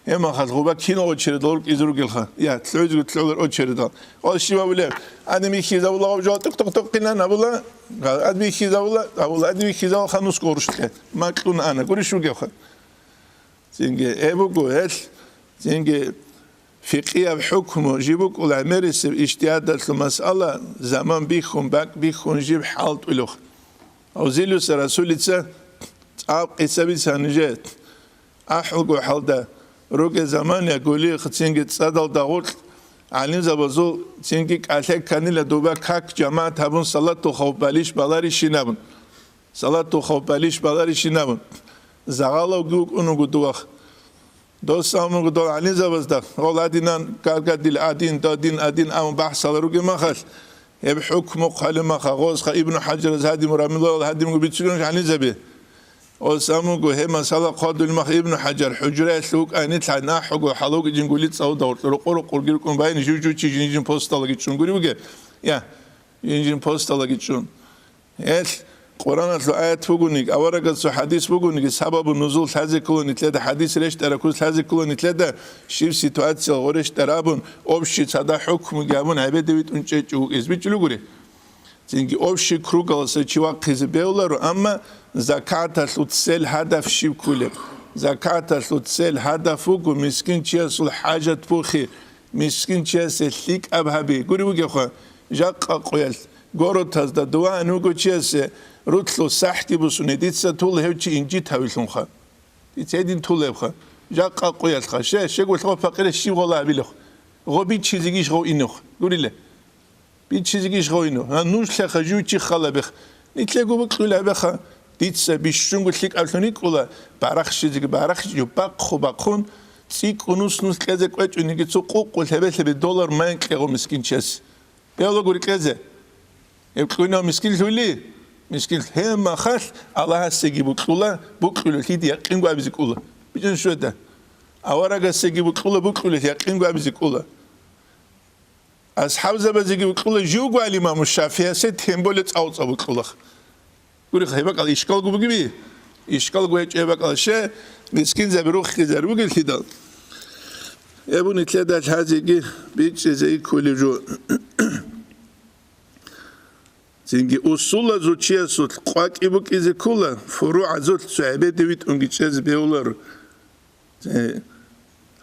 гьеб махалъ гъуба кинал очередал рукӀизе ругелха? Я, лъугӀизего лъугӀулар очередал. Гъо, щив абулеб? Гьадин бихьизабула гъаб жо, тӀукъ-тӀукъ-тӀукъ кинан абула, гьадин бихьизабула, абула, гьадин бихьизабулха нусго гъурущ кье. Макьун ана, гурищ вугевха? Цинги, гьеб буго, гьелъ, цинги, фикъияб хӀукму жиб букӀула гӀемерисеб ижтигьадалъул масъала, заман бихьун, бакӀ бихьун жиб хӀалтӀулев. Авзилуса Расулица цӀакъ къиса бицана нижее. АхӀулго хӀалда ругел заман я гули цинги цӀадалда гъоркь гӀалимзабазул цинги кӀалъай кканила дуба как жамагӀат гьабун салатул хавф балищ баларищин абун. Салатул хавф балищ баларищин абун. Загъалавги вукӀун вуго дувах. Дос абун буго дол гӀалимзабазда, гъол адинан, гаргадил адин, дадин адин абун бахӀсала ругеб махалъ, гьеб хӀукму хъвалеб маха, гъозха Ибну ХӀажараз гьадин, Рамилал гьадинго бицунеб гӀалимзаби. Гъос абун буго, гьеб масала хъвадулеб маха Ибну ХӀажар, хӀужраялъ вукӀайни лъай нахӀого, хӀалуги жингули цӀалуда гъоркье рукъу-рукъурги рукӀун байни жив-жив чи жин-жин посталаги чӀун гури бугеб? Я, жин-жин посталаги чӀун. Гьелъ Къураналъул аят бугониги, аварагасул хадис бугониги, сабабу нузул лъазе ккола нилъеда, хадис рещтӀараб куц лъазе ккола нилъеда, щиб ситуациял гъорещтӀарабун, общий цадахъ хӀукмуги гьабун гӀебеде витӀун чӀечӀого вукӀизе бичӀчӀулев гури. Цинги общий кругаласа чи вахъизе бегьуларо, амма закаталъул цель, гьадаф щиб кколеб? Закаталъул цель, гьадаф вуго мискин чиясул хӀажат бухи, мискин чиясе лъикӀаб гьаби. Гури вугевха, жакъа къоялъ городазда дуван вуго чиясе, рулъул сахӀги бусуни, дица тула гьев чи инжит гьавилъунха. Дица гьедин тулебха. Жакъа къоялъха. Ще, щегулъ гъо пакъире щиб гъола гьабилехъ? Гъо биччизегищ гъов инехъ? Гурила. Биччизегищ гъов ино? Гьа, нуж лъеха жив чи халабех. Нилъего букьула гьабеха. Дица бищунго лъикӀаблъун йикӀула, барахщизеги барахщи, бахъу-бахъун, цӀикӀкӀун нус-нус кьезе кӀвечӀониги цо къукъу лъебе-лъебе доллар майин кьегъо мискинчияс. Бегьулагури кьезе. Гьеб кьунав мискин лъули? Мискин гьеб махалъ Аллагьасеги букьула, букьулелъиде якъинго абизе кӀула. БичӀун щведа. Аварагасеги букьула, букьулелъ якъинго абизе кӀула. АсхӀабзабазеги букьула, живго гьал имаму ШафигӀисе тем более цӀав-цӀав букьулах. Гури, гьеб бакӀал ишкалго бугеби? Ишкалго гьечӀеб бакӀал ще, мискинзаби руххизар бугелъидал. Эбу нилъеда лъазеги бичӀчӀизе кколев жо. Цинги усулазул чиясулъ къвакӀи букӀизе ккола, фуругӀазулъ цо гӀебеде витӀунги чӀезе бегьуларо. Э,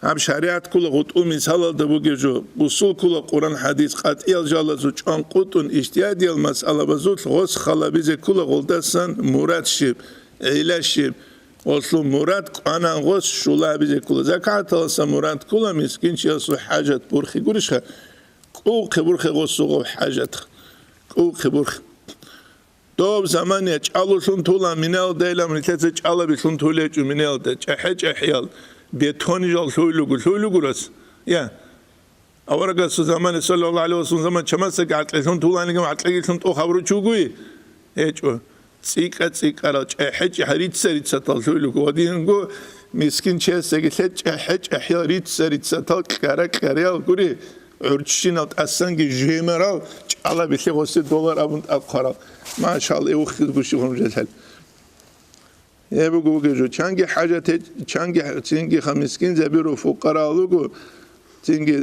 гьаб шаригӀат ккола гъутӀул мисалалда бугев жо, усул ккола Къуран-хӀадис, къатӀиял жалазул чӀванкъутӀун ижтигьадиял масъалабазулъ гъос халабизе ккола гъолдасан мурад щиб, гӀилла щиб, гъолъул мурад кӀванан гъос щула гьабизе ккола. Закаталаса мурад ккола мискинчиясул хӀажат бурхи гурищха? КӀувхъе бурхе гъосул гъов хӀажат. КӀувхъе бурхе. Доб замания чӀалулъун тула минаялда илан нилъеца чӀалабилъун тулечӀо минаялда, чӀахӀи-чӀахӀиял, бетонижал лъуйлугу, лъуйлугурас. Я. Аварагасул замана, саллаллагьу гӀалайгьи вассалам, заман чамасаги гӀакълилъун туланиги гӀакълигилъун тӀохабуру чугуй? ГьечӀо. ЦӀикӀа-цӀикӀарал, чӀахӀи-чӀахӀи, рица-рицатал лъуйлугу. Ва динго мискин чиясаги лъе чӀахӀи-чӀахӀиял, рица-рицатал, кьара-кьариял гури. ГӀурччинал тӀасанги жемарал, чӀалабилъи гъосе доллар абун тӀад хъварал. Машалла, эвухъизго щиб гьунжелъал. Гьеб буго бугеб жо, чанги хӀажат гьеч-, чанги х-, цинги ха мискинзабиру фукъарал руго, цинги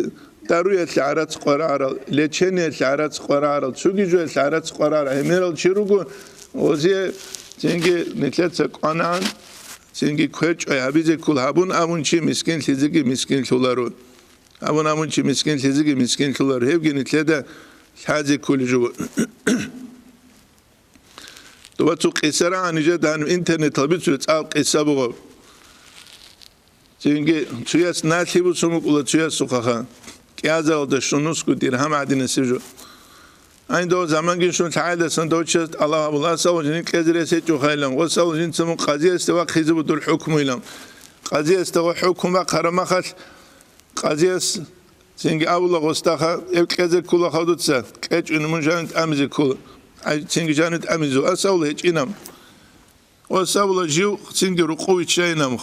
даруялъе гӀарац къварагӀарал, лечениялъе гӀарац къварагӀарал, цуги жоялъе гӀарац къварагӀарал гӀемерал чи руго, озе цинги нилъеца кӀванагӀан, цинги квечӀой гьабизе ккол гьабун абун чи мискинлъизеги мискинлъуларо. Абун абун чи мискинлъизеги мискинлъулар, гьевги нилъеда лъазе кколей жо. Дуба цо къиса рагӀа нижеда гьаниб интернетал бицулеб цӀакъ къиса бугеб. Цинги цуяс налъи буцун букӀула цуясухъаха. КӀиазаралда щунусго диргьам гӀадинасеб жо. Гьанив дов заманги щун лъагӀалдасан дов чияс тӀалаб гьабула, асавал жиндир кьезе рес гьечӀо хайилан, гъосавал жинца мун къазиясде вахъизе буго дур хӀукмуйилан. Къазиясда гъо хӀукму бахъараб махалъ, къазияс цинги абула гъосдаха, гьев кьезе ккула хадуца, кьечӀун мун жанив тӀамизе ккула. Ай, цинги жанив тӀамизе, асавла гьечӀинаб. Гъосавла жив цинги рукъу виччайинаб.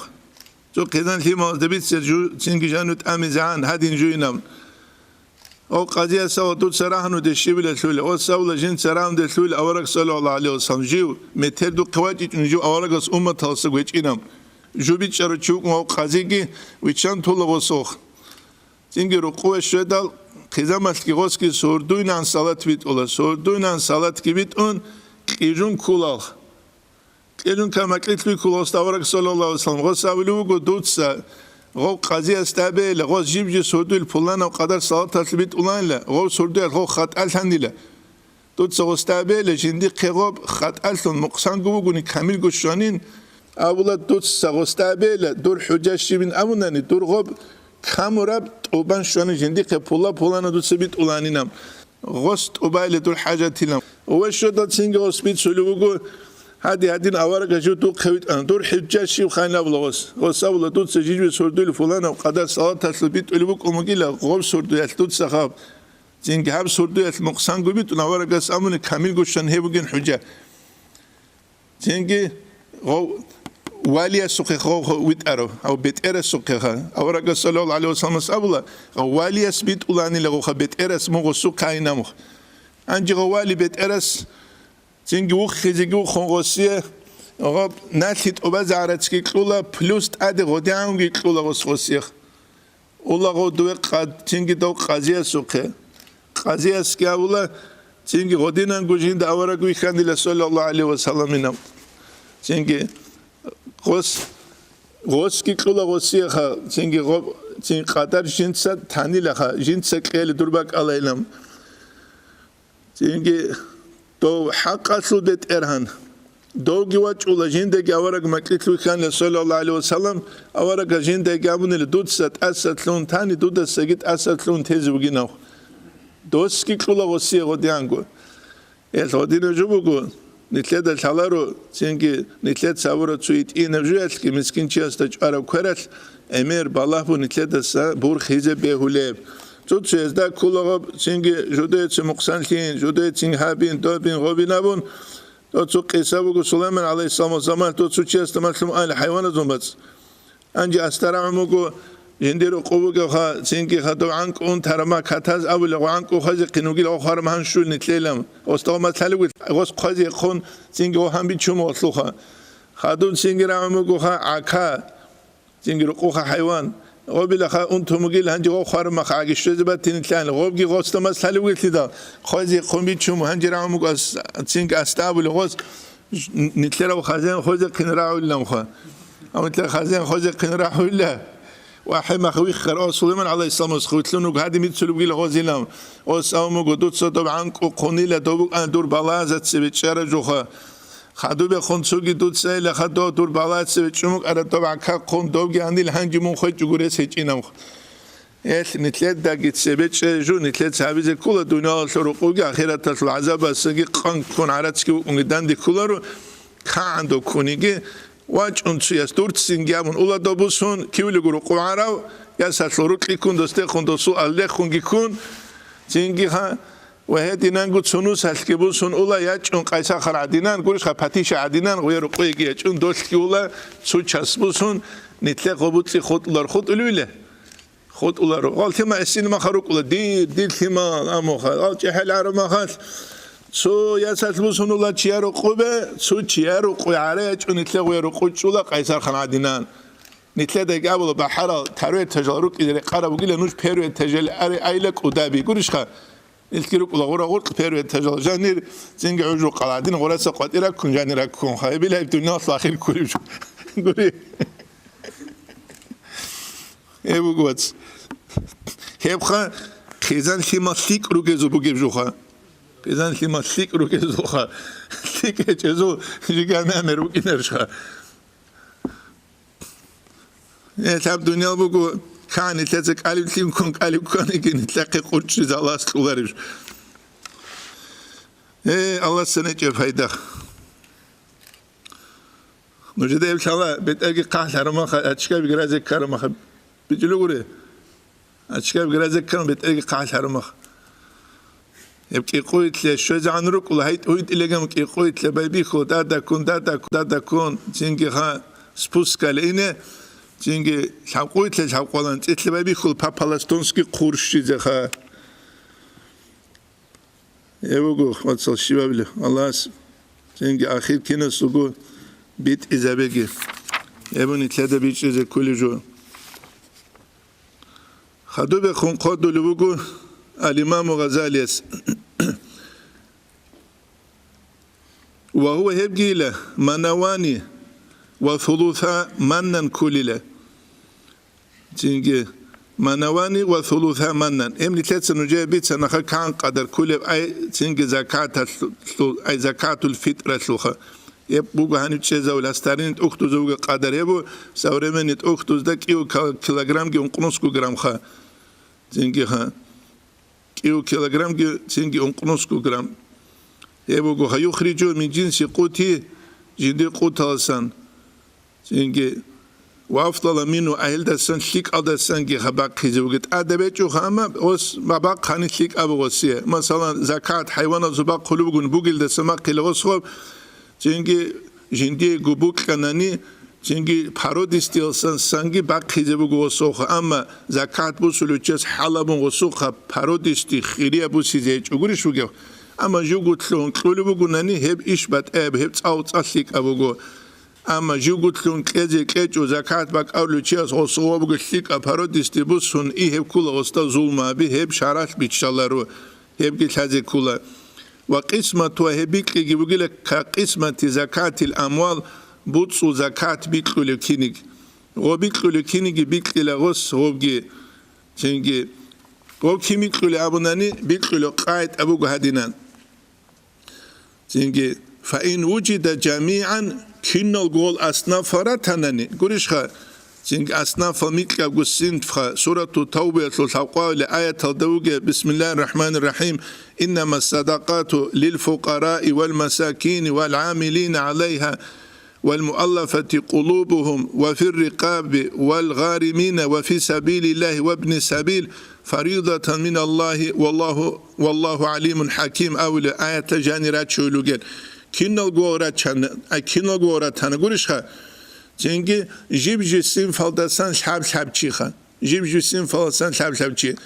Цо хъизан лъималазда бице жу-, цинги жанив тӀамизегӀан гьадин жуинаб. Гъов къазиясавла дуца рагьнуде щибила лъугьила, гъосавла жинца рагьнуде лъугьила авараг саллаллагьу гӀалайгьи вассалам жив, метер духъе вачӀичӀун жив аварагас умматаласаго гьечӀинаб. Жу бичӀчӀарав чи вукӀун гъов къазиги виччан тула гъосухъ. Цинги рукъуве щведал, хъизамалъги гъосги сурдуйнан салат битӀула. Сурдуйнан салатги битӀун, кьижун ккулалха. Кьижун ккан макьилъ биккула гъосда авараг саллаллагьу гӀалайгьи вассалам. Гъос абулев вуго, дуца гъов къазиясда абейила, гъос жиб-жиб сурдуйил пуланав къадар салаталъ битӀуланила, гъов сурдуялъ гъов хатӀалъанила. Дуца гъосда абейила, жиндихъе гъоб хатӀалъун мукъсанго вугони камилго щванин, абула, дуца гъосда абейила, дур хӀужа щибин абунани, дур гъоб камураб тӀубан щвани жиндихъе пула-пулана дуца битӀуланинаб, гъос тӀубайила дур хӀажатилан. Ва щведал цинги гъос бицулев вуго, гьади-гьадин аварагас жив духъе витӀана, дур хӀужа щиб хайин абула гъос. Гъос абула, дуца жиб-жиб сурдуйил пуланав къадар салаталъул битӀулеб букӀун бугила, гъоб сурдуялъ дуца хаб. Цинги гьаб сурдуялъ мукъсанго битӀун аварагас абуни камилго щван гьеб бугин хӀужа. Цинги гъов валиясухъе гъов витӀарав, гьав бетӀерасухъеха. Аварагас саллаллагьу гӀалайгьи вассаламас абула, гъов валияс битӀуланила гъовха бетӀерас мун гъосухъ гьайинамух. Гьанже гъов вали бетӀерас Цинги вуххизеги вухун гъосие, гъоб налъи тӀубазе гӀарацги кьула, плюс тӀаде гъодигӀанги кьула гъос гъосиех. Ула гъов дуе къад-, цинги дов къазиясухъе. Къазиясги абула, цинги гъодинанго жинда авараг вихьанила, саллаллагьу гӀалайгьи ва салламинав. Цинги гъос, гъосги кьула гъосиеха, цинги гъоб-, цин къадар жинца танилаха, жинца кьели дур бакӀалайилан. Цинги дов хӀакъалъул бетӀергьан. Довги вачӀула жиндаги авараг макьилъ вихьанила, саллаллагьу гӀалайгьи ва саллам, аварагас жиндаги абунила, дуца тӀасалъун тани, дудасаги тӀасалъун тезе вугинав. Досги кьула гъосие гъодианго. Эл гъодинаб жо буго, нилъеда лъаларо, цинги нилъеца гьабураб цо итӀинаб жоялъги мискинчиясда чӀвараб квералъ, гӀемер балагь бу нилъедаса бурхизе бегьулеб. Цо-цоязда кколагъаб, цинги жодояцин мукъсанлъин, жодояцин гьабин, добин, гъобин абун. Дов цо къиса буго, Сулайман гӀалайгьиссаламасул заман дов цо чиясда малъун али хӀайваназул бацӀ. Гьанже астарагӀун буго, жиндир рукъу бугевха, цинги хадув гӀанкӀ унтарама катаз абулев, гъо гӀанкӀу хвезехъин вугил, гъо хварам гьаншул нитлъелам. Гъос дагъмат лъалевгил, гъос хъвезехъун, цинги гъо гьанбичун валъуха. Хадуб цинги рагӀун бугоха, гӀака, цинги рукъуха хӀайван. Гъобилаха унтун бугил, гьанже гъо хвармаха гӀаги щвезе батинилъан. Гъобги гъосда мас лъалевгилъидал, хъвезехъун бичун, гьанже рагӀун буго ас-, цинги аста абулев гъос. Нитлъерав хазен хвезехъин рагӀулиланха. Амма нитлъер хазен хвезехъин рагӀулила. Ва хӀемах виххар, о, Сулайман гӀалайгьиссаламас хвилълъун вуго, гьадин бицулебгила гъозилан. О, савун буго, дуца доб гӀанкӀу хъунила, доб букӀана дур балагьаца цебе чӀараб жуха. Хадубехун цоги дуца ила хадув дур балагьаца цебе чӀумукӀара, доб гӀака хъун, добги гьанил гьанги мун хвечӀого рес гьечӀинамха. Гьелъ нитлъедаги цебе чӀежу, нитлъеца гьабизе ккола дуниялалъул рукъуги ахираталъул гӀазабасаги къан ккун гӀарацги вукӀунги данде кколаро, кагӀан доб ккуниги, вачӀун цуяс дурцинги абун ула доб бусун, кивлего рукъу гӀарав, ясалъул рукьи ккун, достехун досул аллехунги ккун, цинги ха, ва гьединанго цо нусалъги бусун ула, ячӀун къайсахар гӀадинан, гурищха патиша гӀадинан, гъуя рукъуеги ячӀун, долъги ула, цо час бусун, нитлъе гъобуцӀи хутӀулар хутӀулевиле? ХутӀуларо. Гъал лъимал гӀисин маха рукӀула. Дир, дир лъимал, амуха. Гъал чӀехӀел гӀарамахал. Цо ясалъ бусунула чияр рукъубе, цо чияр рукъуй гӀара ячӀун нитлъе гъуя рукъу чӀула къайсархан гӀадинан. Нитлъедай габула бахӀарал, таруй этажал рукӀизе рекъараб бугила, нуж первый этажал ари айла кӀудаби. Гурищха? Илки рукӀула гъура гъуркь первый этажал жанир, цинги гӀужу къаладин гъураса къватӀира ккун жанира ккун. Хайбилай дуниялалъ ахир ккурив жо. Гури. Гьеб буго, вац. Гьебха хъизан лъимал лъикӀ ругезул бугеб жуха. Хъизан лъимал лъикӀ ругезулха. ЛъикӀ гьечӀезул жигана мер букӀинарищха. Э, лъаб дуниял буго, кан нилъеца кӀалиблъи ккун, кӀалиб кканиги нилъехъе къурчӀизалас кьуларищ. Э, Аллагьас санечӀеб пайда. Нужеда гьеб лъала, бетӀерги хъахӀ лъарамаха, ачкабиги разе ккарамаха. БичӀулугури. Ачкабиги разе ккарам, бетӀерги хъахӀ лъарамаха. Гьеб кӀикъуйлъе щвезегӀан рукӀула, гьайтӀ гьуйтӀилегам кӀикъуйлъе байбихьула, дадаккун, дадаккун, дадаккун, цинги ха спускали ине, цинги лъабкъуйлъе лъабкъвалан цӀилъе байбихьула, по-пластунски хъурщизе ха. Гьеб буго, вацал, щибабили, Аллагьас цинги ахир кинас вуго битӀизабеги. Гьеб нилъеда бичӀчӀизе кколеб жо. Хадубехун хъодулев вуго ал-Имаму Гъазалияс. Ва гьува гьебгийила манавани ва сулуса маннан кколила. Цинги манавани ва сулуса маннан. Гьеб нилъеца нужее бицанаха кан къадар кколеб ай, цинги закаталъул, ай, закатул фитралъулха. Гьеб буго гьаниб чӀезавул гьас тарин тӀухьдузавги къадар гьебу, современный тӀухьдузда кӀиго ка-, килограммги ункънусго граммха. Цинги ха. КӀиго килограммги цинги ункънусго грамм. Гьеб буго ха юхриджу мин джинси къути, жиндир къуталасан. Цинги ва афдала мину, гьелдасан лъикӀалдасанги ха бахъизе буго. ТӀадаб гьечӀоха, амма ос ма бахъани лъикӀаб гъосие. Масалан, закат хӀайваназул бахъулеб бугун бугелдаса бахъила гъос гъоб. Цинги жиндиего букьанани, цинги породистиялсанги бахъизе буго гъосухъа, амма закат бусулев чияс хӀалабун гъосухъа породисти хирияб бусизе гьечӀо гурищ бугев? Амма живго лъугьун кьулеб бугунани, гьеб иш батӀаяб, гьеб цӀакъ-цӀакъ лъикӀаб буго. Амма живго лъугьун кьезе кьечӀо, закат бакӀарулев чияс гъосул гъобго лъикӀаб пародисде бусун, и гьеб ккула гъосда зулму гьаби, гьеб шаргӀалъ биччаларо, гьебги лъазе ккула. Ва къисматугьа, гьеб бикьиги бугила ка къисмати закатил амвал, буцӀцӀул закат бикьулев киниг. Гъо бикьулев киниги бикьила гъос гъобги. Цинги гъо кин бикьулев абунани, бикьулев къагӀида буго гьадинан. Цинги, фаин вужида жамигӀан, киналго гъол аснафал ратанани, гурищха, цинги аснафал микьабго синфха, Сурату Тавбаялъул лъабкъоялъул аяталда вугеб, Бисмиллагьир рахӀманир рахӀим, «Иннама садакъату лил фукъараи вал масакини вал гӀамилина гӀалайгьа, вал муаллафати къулубугьум, ва фир рикъаби, вал гъаримина, ва фи сабилиллагьи, ва бни сабил, фаридатан миналлагьи, валлагьу, валлагьу гӀалимун хӀаким», – абулеб аятал жанир рачулел ругел. Киналго рачана, а киналго ратана гурищха? Цинги жиб-жиб синфалдасан лъаб-лъаб чиха. Жиб-жиб синфаласан лъаб-лъаб чи.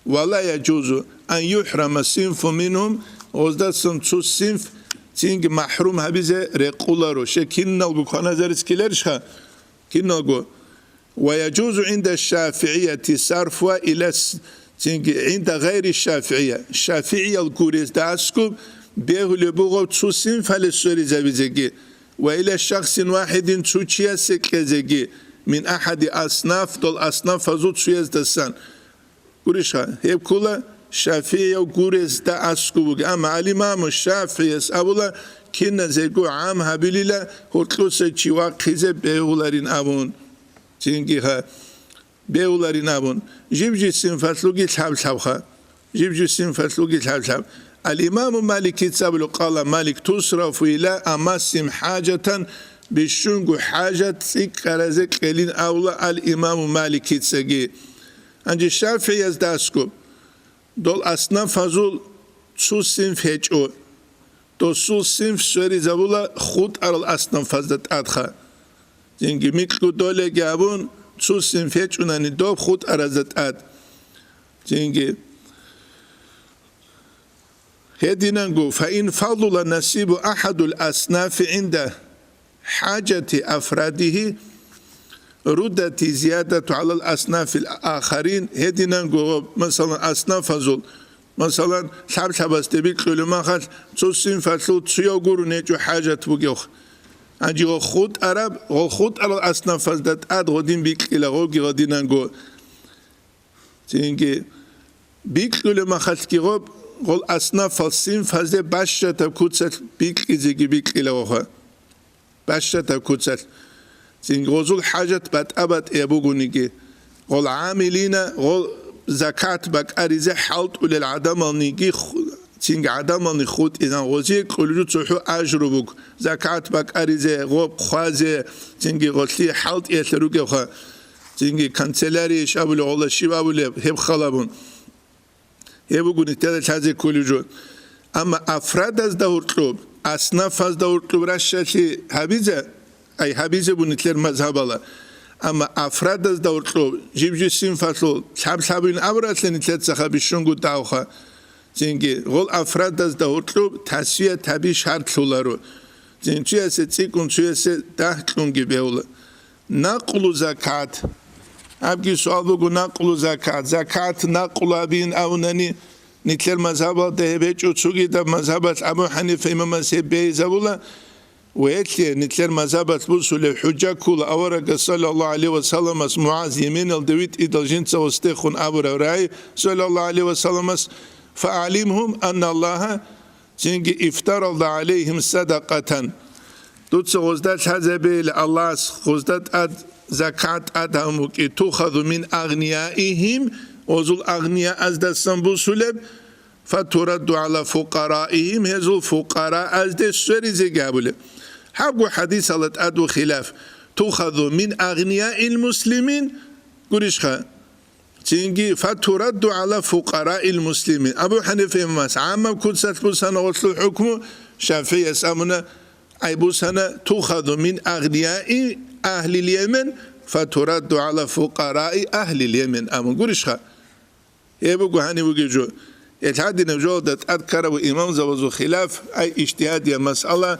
Ва ла яжузу ан юхӀрама синфу мингьум, гъоздасан цо синф цинги махӀрум гьабизе рекъоларо. Щай киналго кваназарец ккеларищха? Киналго. Ва яжузу гӀинда шафигӀияти сарфугьа ила с-, цинги гӀинда гъайри шафигӀия. ШафигӀиял гурезда аскӀуб бегьулеб буго цо синфалде сверизабизеги. Ва ила шахсин вахӀидин, цо чиясе кьезеги, мин ахӀади аснаф, дол аснафазул цояздасан. Гурищха, гьеб ккула ШафигӀияв гурезда аскӀуб бугеб. Амма алимаму ШафигӀияс абула, киназего гӀам гьабилила гьоркьоса чи вахъизе бегьуларин абун. Цинги гьа, бегьуларин абун, жиб-жиб синфалъулги лъаб-лъабха. Жиб-жиб синфалъулги лъаб-лъаб. Ал-Имаму Маликица абулеб, къала Малик, тусрафу ила амассим хӀажатан, бищунго хӀажат цӀикӀкӀаразе кьелин абула ал-Имаму Маликицаги. Гьанже ШафигӀиязда аскӀуб, дол аснафазул цо синф гьечӀо. Досул синф сверизабула хутӀарал аснафазда тӀадха. Цинги микьго долеги абун, цо синф гьечӀунани доб хутӀаразда тӀад. Цинги гьединанго, фаин фадула насибу ахӀадул аснафи гӀинда хӀажати афрадихьи, руддати зиядату гӀалал аснафил ахарин, гьединанго, масалан, аснафазул, масалан, лъаб-лъабасде бикьулеб махалъ, цо синфалъул цояв гуро гьечӀо хӀажат бугевха. Гьанже гъо хутӀараб, гъо хутӀарал аснафазда тӀад гъодин бикьила гъоги гъодинанго. Цинги бикьулеб махалъги гъоб, гъол аснафал синфазде бащадаб куцалъ бикьизеги бикьила гъоха. Бащадаб куцалъ. Цинги гъозул хӀажат батӀа-батӀияб бугониги, гъол гӀамилина, гъол закат бакӀаризе хӀалтӀулел гӀадамалниги ху-, цинги гӀадамални хутӀизан гъозие кьулжу цохӀо ажру буго, закат бакӀаризе, гъоб хъвазе, цинги гъолъие хӀалтӀиялъе ругевха. Цинги канцелярия иш абулеб, гъола щиб абулеб, гьеб халабун. Гьеб буго нилъеда лъазе кколев жо. Амма афрадазда гьоркьоб, аснафазда гьоркьоб ращалъи гьабизе, ай, гьабизе бу нилъер мазгьабала. Амма афрадазда гьоркьоб, жиб-жиб синфалъул лъаб-лъабин абуралъе нилъецаха бищунго давха. Цинги гъол афрадазда гьоркьоб тасвият гьаби шартлъуларо. Цин цуясе цӀикӀкӀун, цуясе дагь кьунги бегьула. Накълу закат. Абги суал буго, накълу закат. Закат накълу абин абунани, нилъер мазгьабалда гьеб гьечӀо, цогидаб мазгьабалъ Абу Ханифа имамас гьеб бегьизабула. Ва гьелъие нилъер мазгьабалъ бусулеб хӀужа ккула, аварагас, саллаллагьу гӀалайгьи ва салламас, МугӀаз Йеменалде витӀидал жинца гъосдехун абураб рагӀи, саллаллагьу гӀалайгьи ва салламас, «Фаалимгьум анна Аллагьа», цинги, «ифтарада гӀалайгьим садакъатан». Дуца гъозда лъазабейила Аллагьас гъозда тӀад закат тӀад гьабун букӀи, «тухазу мин агънияигьим», гъозул агънияаздасан бусулеб, «фатурадду гӀала фукъараигьим», гьезул фукъараазде сверизеги гьабулеб. Гьабго хӀадисала тӀад ва хилаф, «тухазу мин агънияил муслимин», гурищха? Цинги, «фатурадду гӀала фукъараил муслимин». Абу Ханифа имамас гӀаммаб куцалъ бусана гъолъул хӀукму, ШафигӀияс абуна, ай бусана, «тухазу мин агънияи агьлил Йемен, фатурадду гӀала фукъараи агьлил Йемен», абун гурищха? Гьеб буго гьанив вугев жо. Гьел гьадинаб жоялда тӀад ккараб имамзабазул хилаф, ай ижтигьадияб масъала,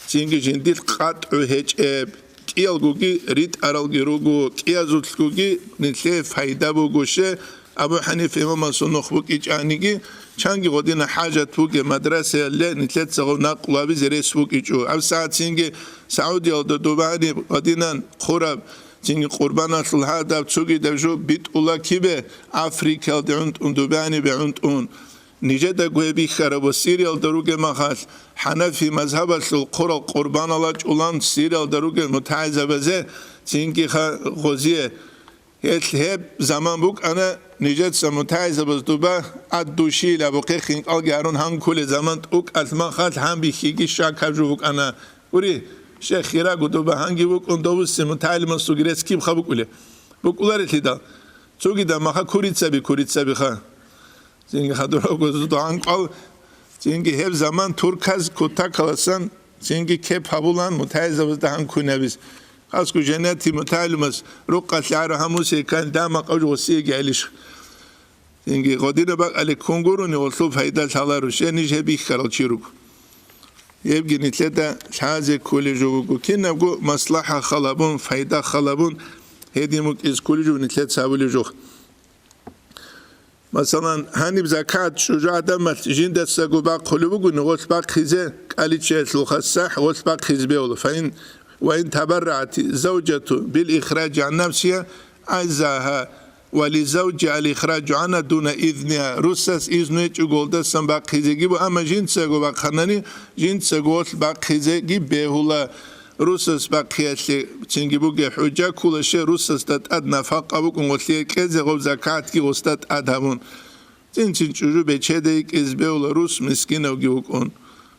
цинги жиндилъ къатӀгӀу гьечӀеб, кӀиялгоги ритӀаралги руго, кӀиязулъгоги нилъее пайда буго, ще, Абу Ханифа имамасул нух букӀичӀаниги, чанги гъодина хӀажат бугеб мадрасаялде нилъецаго накълу гьабизе рес букӀичӀо. ГьабсагӀат цинги Саудиялда дубани гъодинан хъураб, цинги къурбаналъул гьадаб цогидаб жо битӀула кибе, Африкаялде гӀунтӀун, дубани бегӀунтӀун. Нижедаго гьеб бихьараб ва Сириялда ругеб махалъ, хӀанафи мазгьабалъул хъурал къурбанал рачӀулан Сириялда ругел мутагӀилзабазе цинги ха-, гъозие. Гьелъ гьеб заман букӀана, нижеца мутагӀилзабаз дуба ад-душил абухъе хинкӀалги гьарун гьанкулел заман тӀукӀалъ махалъ гьанбихьиги щакаб жо букӀана. Гури, щайх хирагу дуба гьанги вукӀун, довуссин мутагӀилимасулги рес кибха букӀулеб? БукӀуларелъидал, цогидаб маха курицаби, курицабиха. Цинги хадурав гозу догӀан кӀвал, цинги гьеб заман турказ кутакаласан, цинги кеп гьабулан мутагӀилзабазда гьанкунабиз. Хасго женати мутагӀилимас рукъалъ гьару гьамусейкан дама къавж гъосиеги гӀелищ. Цинги гъодина бакӀале ккун гурони гъолъул пайда лъаларо, щай ниж гьеб бихьарал чи руго. Гьебги нилъеда лъазе кколеб жо буго. Кинабго маслахӀа халабун, пайда халабун, гьедин букӀиз кколеб жо нилъеца гьабулеб жо. Масалан, гьаниб закат чӀужу гӀадамалъ жиндасаго бахъулеб бугони, гъолъ бахъизе кӀаличчаялъулха сахӀ, гъолъ бахъизе бегьула. Фаин, ва ин табаррагӀат завжату бил ихраджи гӀан нафсиха, аззагьа ва лизавжи ал ихраджу гӀанха дуна изниха, русас изну гьечӀого гъолдасан бахъизеги бу, амма жинцаго бахъанани, жинцаго гъолъ бахъизеги бегьула. Русас бахъиялъе цинги бугеб хӀужа ккола, щай русасда тӀад нафакъа букӀун гъолъие кьезе, гъоб закатги гъосда тӀад гьабун. Цин-цин чӀужу бечедай кьезе бегьула, рус мискинавги вукӀун.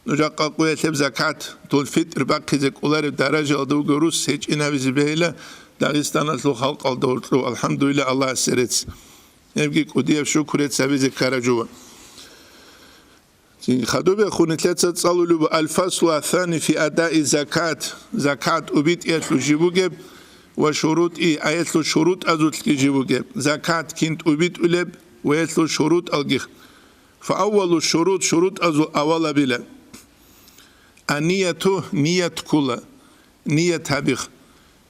Нуж жакъа къуялъеб закат, тул фитӀр бахъизе кӀолареб даражаялда вуго рус гьечӀинабизе бегьила Дагъистаналъул халкъалда гьоркьов, алхӀамдулилла, Аллагьасе рецц. Гьебги кӀудияб шукру рецц гьабизе ккараб жо. Хадубехун нилъеца цӀалулеб аль-фаслу ас-сани фи адаи закат, закат тӀубитӀиялъул жиб бугеб ва шурутӀи, аялъул шурутӀазулъги жиб бугеб, закат кин тӀубитӀулеб ва аялъул шурутӀалги. Фа аввалу шурут, шурутӀазул авалабила. Ан-нияту, ният ккола. Ният гьабих.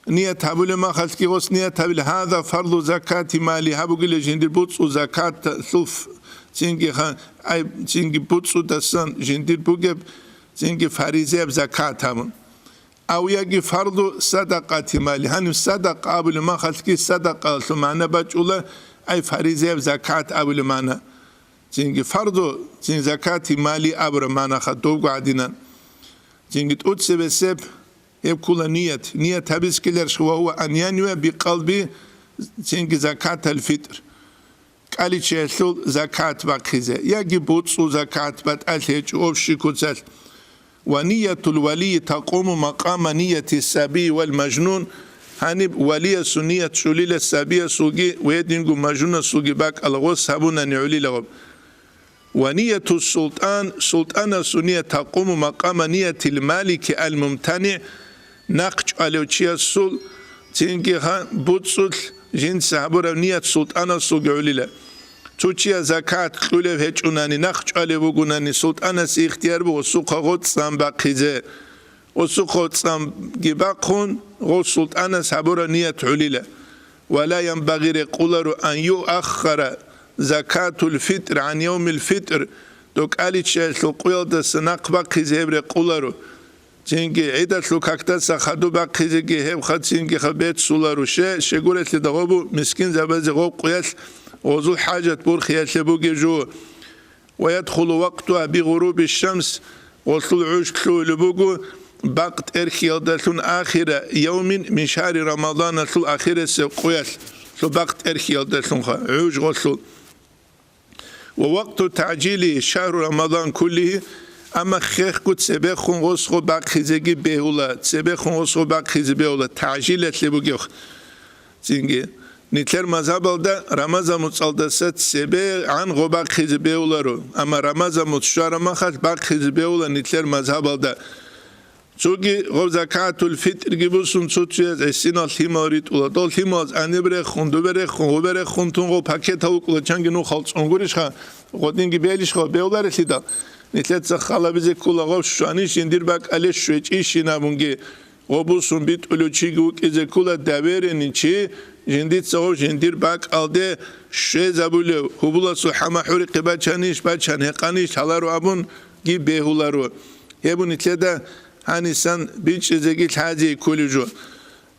Ният гьабулеб махалъги гъос ният гьабила, гьаза фарзу закати мали, гьаб бугила жиндир буцӀцӀу закаталъул ф-, цинги ха-, ай, цинги буцӀцӀудасан жиндир бугеб, цинги фаризаяб закат гьабун. Ав яги фарзу садакъати мали. Гьаниб садакъа абулеб махалъги садакъалъул магӀна бачӀула, ай фаризаяб закат абулеб магӀна. Цинги фарзу, цин закати мали абураб магӀнаха довго гӀадинан. Цинги тӀуцебесеб гьеб ккола ният. Ният гьабицӀгиларищ? Ва гьува ан янвия бикъалби, цинги закатал фитӀр. КӀаличчаялъул закат бахъизе, яги буцӀцӀул закат батӀалъи гьечӀо общий куцалъ. Ва ниятул валийи такъуму макъама нияти сабий вал мажнун, гьаниб валиясул ният чӀулила сабиясулги ва гьединго мажнунасулги бакӀала гъос гьабунани гӀолилагъаб. Ва нияту султан, султанасул ният такъуму макъама ниятил малики ал-мумтани, нахъ чӀвалев чиясул, цинги гьа-, буцӀцӀулъ жинца гьабураб ният султанасулги гӀолила. Цо чияс закат кьулев гьечӀунани, нахъ чӀвалев вугунани, султанас ихтияр буго сухъа гъоцӀцӀан бахъизе. Осухъо цӀамги бахъун, гъов султӀанас гьабураб ният гӀолила. Ва ла янбагъи, рекъоларо, ан юаххара закатул фитӀр гӀан явмил фитӀр, докӀаличчаялъул къуялдаса нахъ бахъизе гьеб рекъоларо. Цинги гӀидалъул какдаса хадуб бахъизеги гьеб ха цинги ха беццуларо. Ще, щегурелъидал гъобу мискинзабазе гъоб къуялъ гъозул хӀажат бурхиялъе бугеб жо. Ва ядхулу вакътугьа би гъуруби шамс, гъолъул гӀуж лъугьулеб буго бакъ тӀерхьиялдалъун, ахира явмин мин шагьри Рамаданалъул ахирасеб къуялъ, лъу бакъ тӀерхьиялдалъунха гӀуж гъолъул. Ва вакъту тагӀжили шагьру Рамадан куллигьи, амма хехго цебехун гъосго бахъизеги бегьула, цебехун гъосго бахъизе бегьула, тагӀжилалъе бугев. Цинги, нилъер мазгьабалда Рамазан муцӀалдаса цебегӀан гъо бахъизе бегьуларо, амма Рамазан муцӀ щвараб махалъ бахъизе бегьула нилъер мазгьабалда. Цоги гъов закатул фитрги бусун цо-цояз гӀисинал лъимал ритӀула. Дол лъималаз гьаниб рехун, дубе рехун, гъубе рехун тун гъов пакетал вукӀула, чанги нухал цӀун гурищха, гъодинги белищха, бевларелъидал. Нилъеца халабизе ккула гъов щванищ, жиндир бакӀале щвечӀищин абунги, гъов бусун битӀулев чиги вукӀизе ккула, доверенный чи, жиндица гъов жиндир бакӀалде щвезабулев, гьубуласул хӀама-хӀурихъе бачанищ, бачан гьекъанищ лъаларо абунги бегьуларо. Гьеб нилъеда гьанисан бичӀчӀизеги лъазе кколев жо.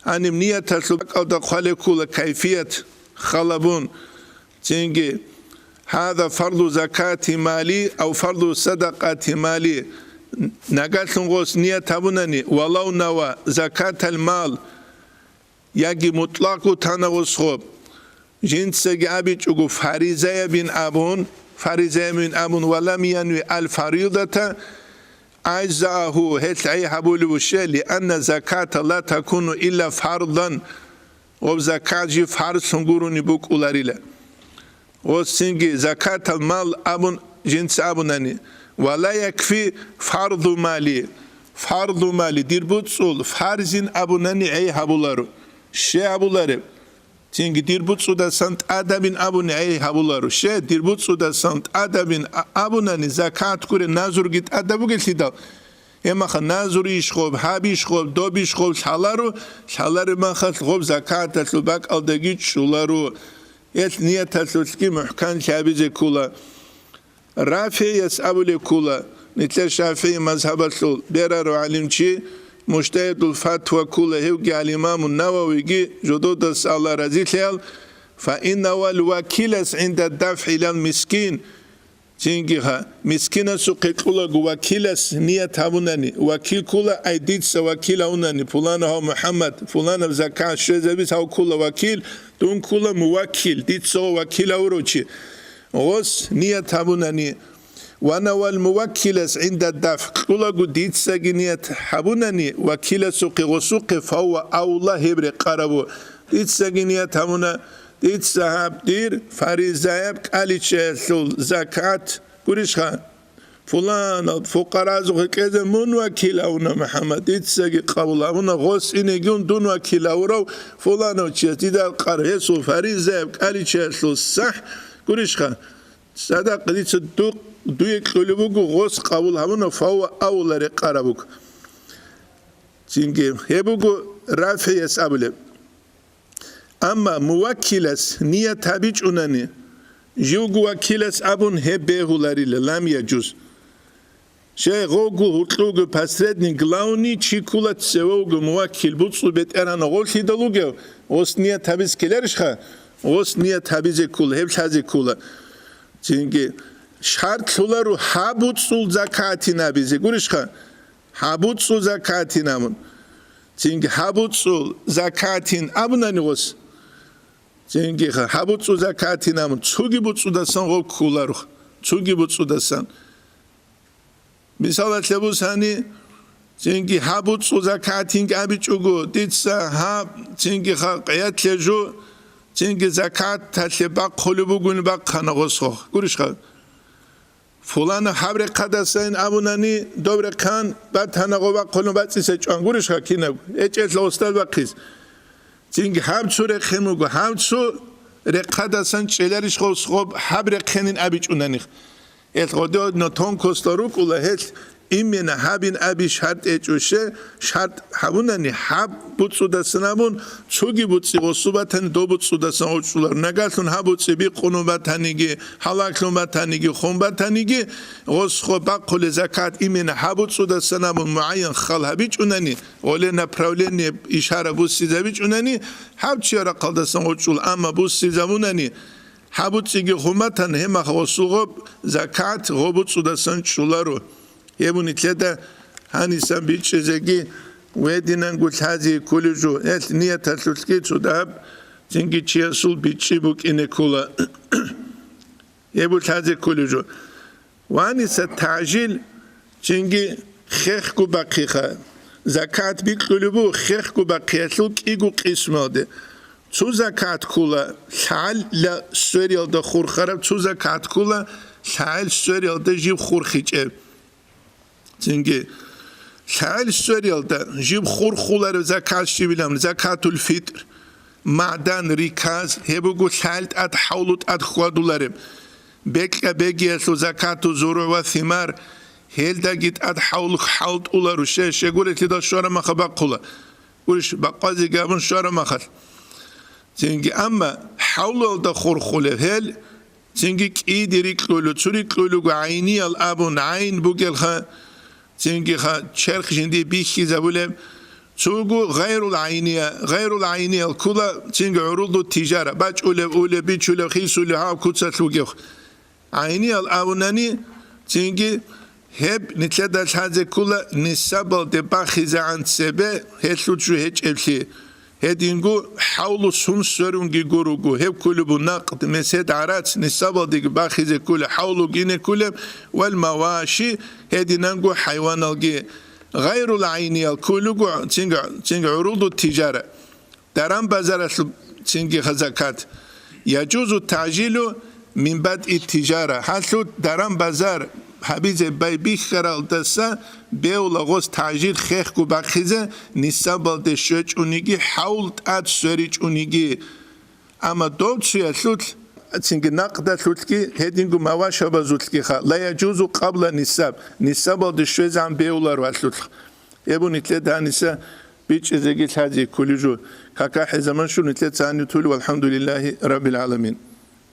Гьаниб нияталъул бакӀалда хъвалеб ккола кайфият халабун. Цинги, гьаза фарду закати мали ав фарду садакъати мали. Нагагьлъун гъос ният гьабунани, валав нава закатал мал, яги мутӀлакъго тана гъос гъоб. Жинцаги абичӀого фаризаябин абун, фаризаябин абун, ва лам янви ал фаридата, ажзаагьу, гьелъ гӀей гьабулев вуще, лианна заката ла такуну илла фардан, гъоб закат жив фарзлъун гурони букӀуларила. Гъос цинги закатал мал абун жинца абунани, ва ла якфи фарду мали, фарду мали, дир буцӀцӀул фарзин абунани гӀей гьабуларо. Ще гьабулареб? Цинги дир буцӀцӀудасан тӀадабин абуни гӀей гьабуларо. Ще, дир буцӀцӀудасан тӀадабин а-, абунани закат гуре назурги тӀадаб бугелъидал, гьемаха назурищ гъоб, гьабищ гъоб, добищ гъоб лъаларо, лъалареб махалъ гъоб закаталъул бакӀалдаги чӀоларо. Гьелъ нияталъулъги мухӀкан лъабизе ккула. РафигӀияс абулеб ккула, нилъер ШафигӀи мазгьабалъул берарав гӀалимчи, Мужтагьидул Фатва ккула, гьевги гьал Имаму Нававиги жододас Аллагь разилъаял, фа иннавал вакилас гӀинда дафгӀилал мискин, цинги гьа, мискинасухъе кьулаго вакилас ният гьабунани, вакил ккула, ай дица вакил гьавунани, пуланав гьав МухӀаммад, пуланаб закат щвезабиз гьав ккула вакил, дун ккула муваккил, дица гъо вакил гьавурав чи. Гъос ният гьабунани, ва навал муваккилас гӀинда даф, кьулаго дицаги ният гьабунани вакиласухъе гъосухъе, фавва авла, гьеб рекъарабу. Дицаги ният гьабуна, дица гьаб дир фаризаяб кӀаличчаялъул закат гурищха? Пуланал фукъаразухъе кьезе мун вакил гьавуна, МухӀаммад, дицаги къабул гьавуна, гъос инеги ун дун вакил гьавурав пуланав чияс дида алкъар, гьесул фаризаяб кӀаличчаялъул сахӀ гурищха? Садакъа дица ду-, дуе кьолеб буго, гъос къабул гьабуна, фавва авла рекъараб буго. Цинги гьеб буго РафигӀияс абулеб. Амма муваккилас ният гьабичӀунани, живго вакилас абун гьеб бегьуларила, лам яжуз. Щай гъовго гьуркьуго посредник, главный чи ккула цеве вуго муваккил, буцӀцӀул бетӀергьан гъолъидал вугев, гъос ният гьабиз ккеларищха? Гъос ният гьабизе ккула, гьеб лъазе ккула. Цинги шарт лъуларо гьаб буцӀцӀул закатин абизе, гурищха? ГьабуцӀцӀул закатин абун. Цинги гьабуцӀцӀул закатин абунани гъос. Цинги гьабуцӀцӀул закатин абун. Цоги буцӀцӀудасан гъо кколаро. Цоги буцӀцӀудасан. Мисалалъе бусани, цинги гьабуцӀцӀул закатин абичӀого, дица гьаб, цинги ха-, къиятлъе жо, цинги закаталъе бахъулеб бугони бахъана гъос гъо. Гурищха? Фулана гьаб рехъадасайин абунани, доб рехъан батана гъо бахъулун бацӀцӀиса чӀван гурищха кинаб? ЭчӀелъа устал бахъиз. Цинги гьаб цо рехъен буго, гьаб цо рехъадасан чӀеларищ гъос гъоб гьаб рехъенин абичӀунанихъ. Гьел гъодиодно тонкостал рукӀула, гьел имена гьабин аби шартӀ гьечӀуще, шартӀ гьабунани гьаб буцӀцӀудасан абун, цоги буцӀцӀи гъосу батани доб буцӀцӀудасан гъочӀулар. Нагалъун гьаб буцӀцӀи бикъунун батаниги, гьалаклъун батаниги, хун батаниги, гъос гъо бахъуле закат имена гьаб буцӀцӀудасан абун мугӀайян хал гьабичӀунани, гъоле направление ишара буссизабичӀунани, гьаб чияр рахъалдасан гъочӀул, амма буссизабунани, гьаб буцӀцӀиги хун батан, гьеб мах гъосул гъоб закат гъо буцӀцӀудасан чӀоларо. Гьеб нилъеда гьанисан бичӀчӀизеги гьединанго лъазе кколев жо, гьелъ нияталъулъги цо дагьаб цинги чиясул бичӀчӀи букӀине ккола. Гьеб лъазе кколев жо. Ваниса тажил, цинги хехго бахъиха. Закат бикьулеб буго хехго бахъиялъул кӀиго къисмалде. Цо закат ккола лъагӀалила свериялда хурхараб, цо закат ккола лъагӀел свериялда жиб хурхичӀеб. Цинги ЛъагӀел свериялда жиб хурхуларев закат щибилан, закатул-фитӀр, магӀдан, риказ, гьеб буго лъагӀел тӀад хӀавлу тӀад хьвадулареб. Бекьа-бегиялъул закату зуругӀ ва симар, гьелдаги тӀад хӀавлу хӀалтӀуларо, щай, щегурелъидал щварамаха бахъула. Гурищ, бакъвазеги абун щварамахал. Цинги, амма хӀавлуялда хурхулев гьел, цинги кӀиде рикьулев, цо рикьулего гӀайниял абун, гӀайн бугелха, цингиха черх жинди бихьизабулеб, цого гъайрул гӀайния, гъайрул гӀайниял ккула, цинги гӀурулду тижара, бачӀулев, улев, бичулев, хисулев, гьав куцалъ вугев. ГӀайниял абунани, цинги гьеб нилъеда лъазе ккула нисабалде бахизегӀан цебе гьелъул жо гьечӀеблъи. Гьединго хӀавлу сун сверунги гуруго, гьеб кколеб бу накъд, месед, гӀарац, нисабалдеги бахизе кколеб, хӀавлу гьине кколеб, вал маваши, гьединанго хӀайваналги. Гъайрул гӀайниял кколего цинги, цинги гӀурулду тижара. Даран-базаралъул цинги закат. Яжузу тагӀжилу мин бадъи тижара. Гьалъул даран-базар гьабизе байбихьаралдаса бевла гъос тагӀжил хехго бахъизе, нисабалде щвечӀониги, хӀавл тӀад сверичӀониги. Амма дов цуялъулъ, цинги накъдалъулъги, гьединго мавашабазулъгиха, ла яжузу къабла нисаб, нисабалде щвезегӀан бевларо гьалъулъ. Гьеб нилъеда гьаниса бичӀчӀизеги лъазе кколеб жо. КакахӀе заман щун нилъеца гьанив тулев, валхӀамдулиллагьи раббил гӀаламин.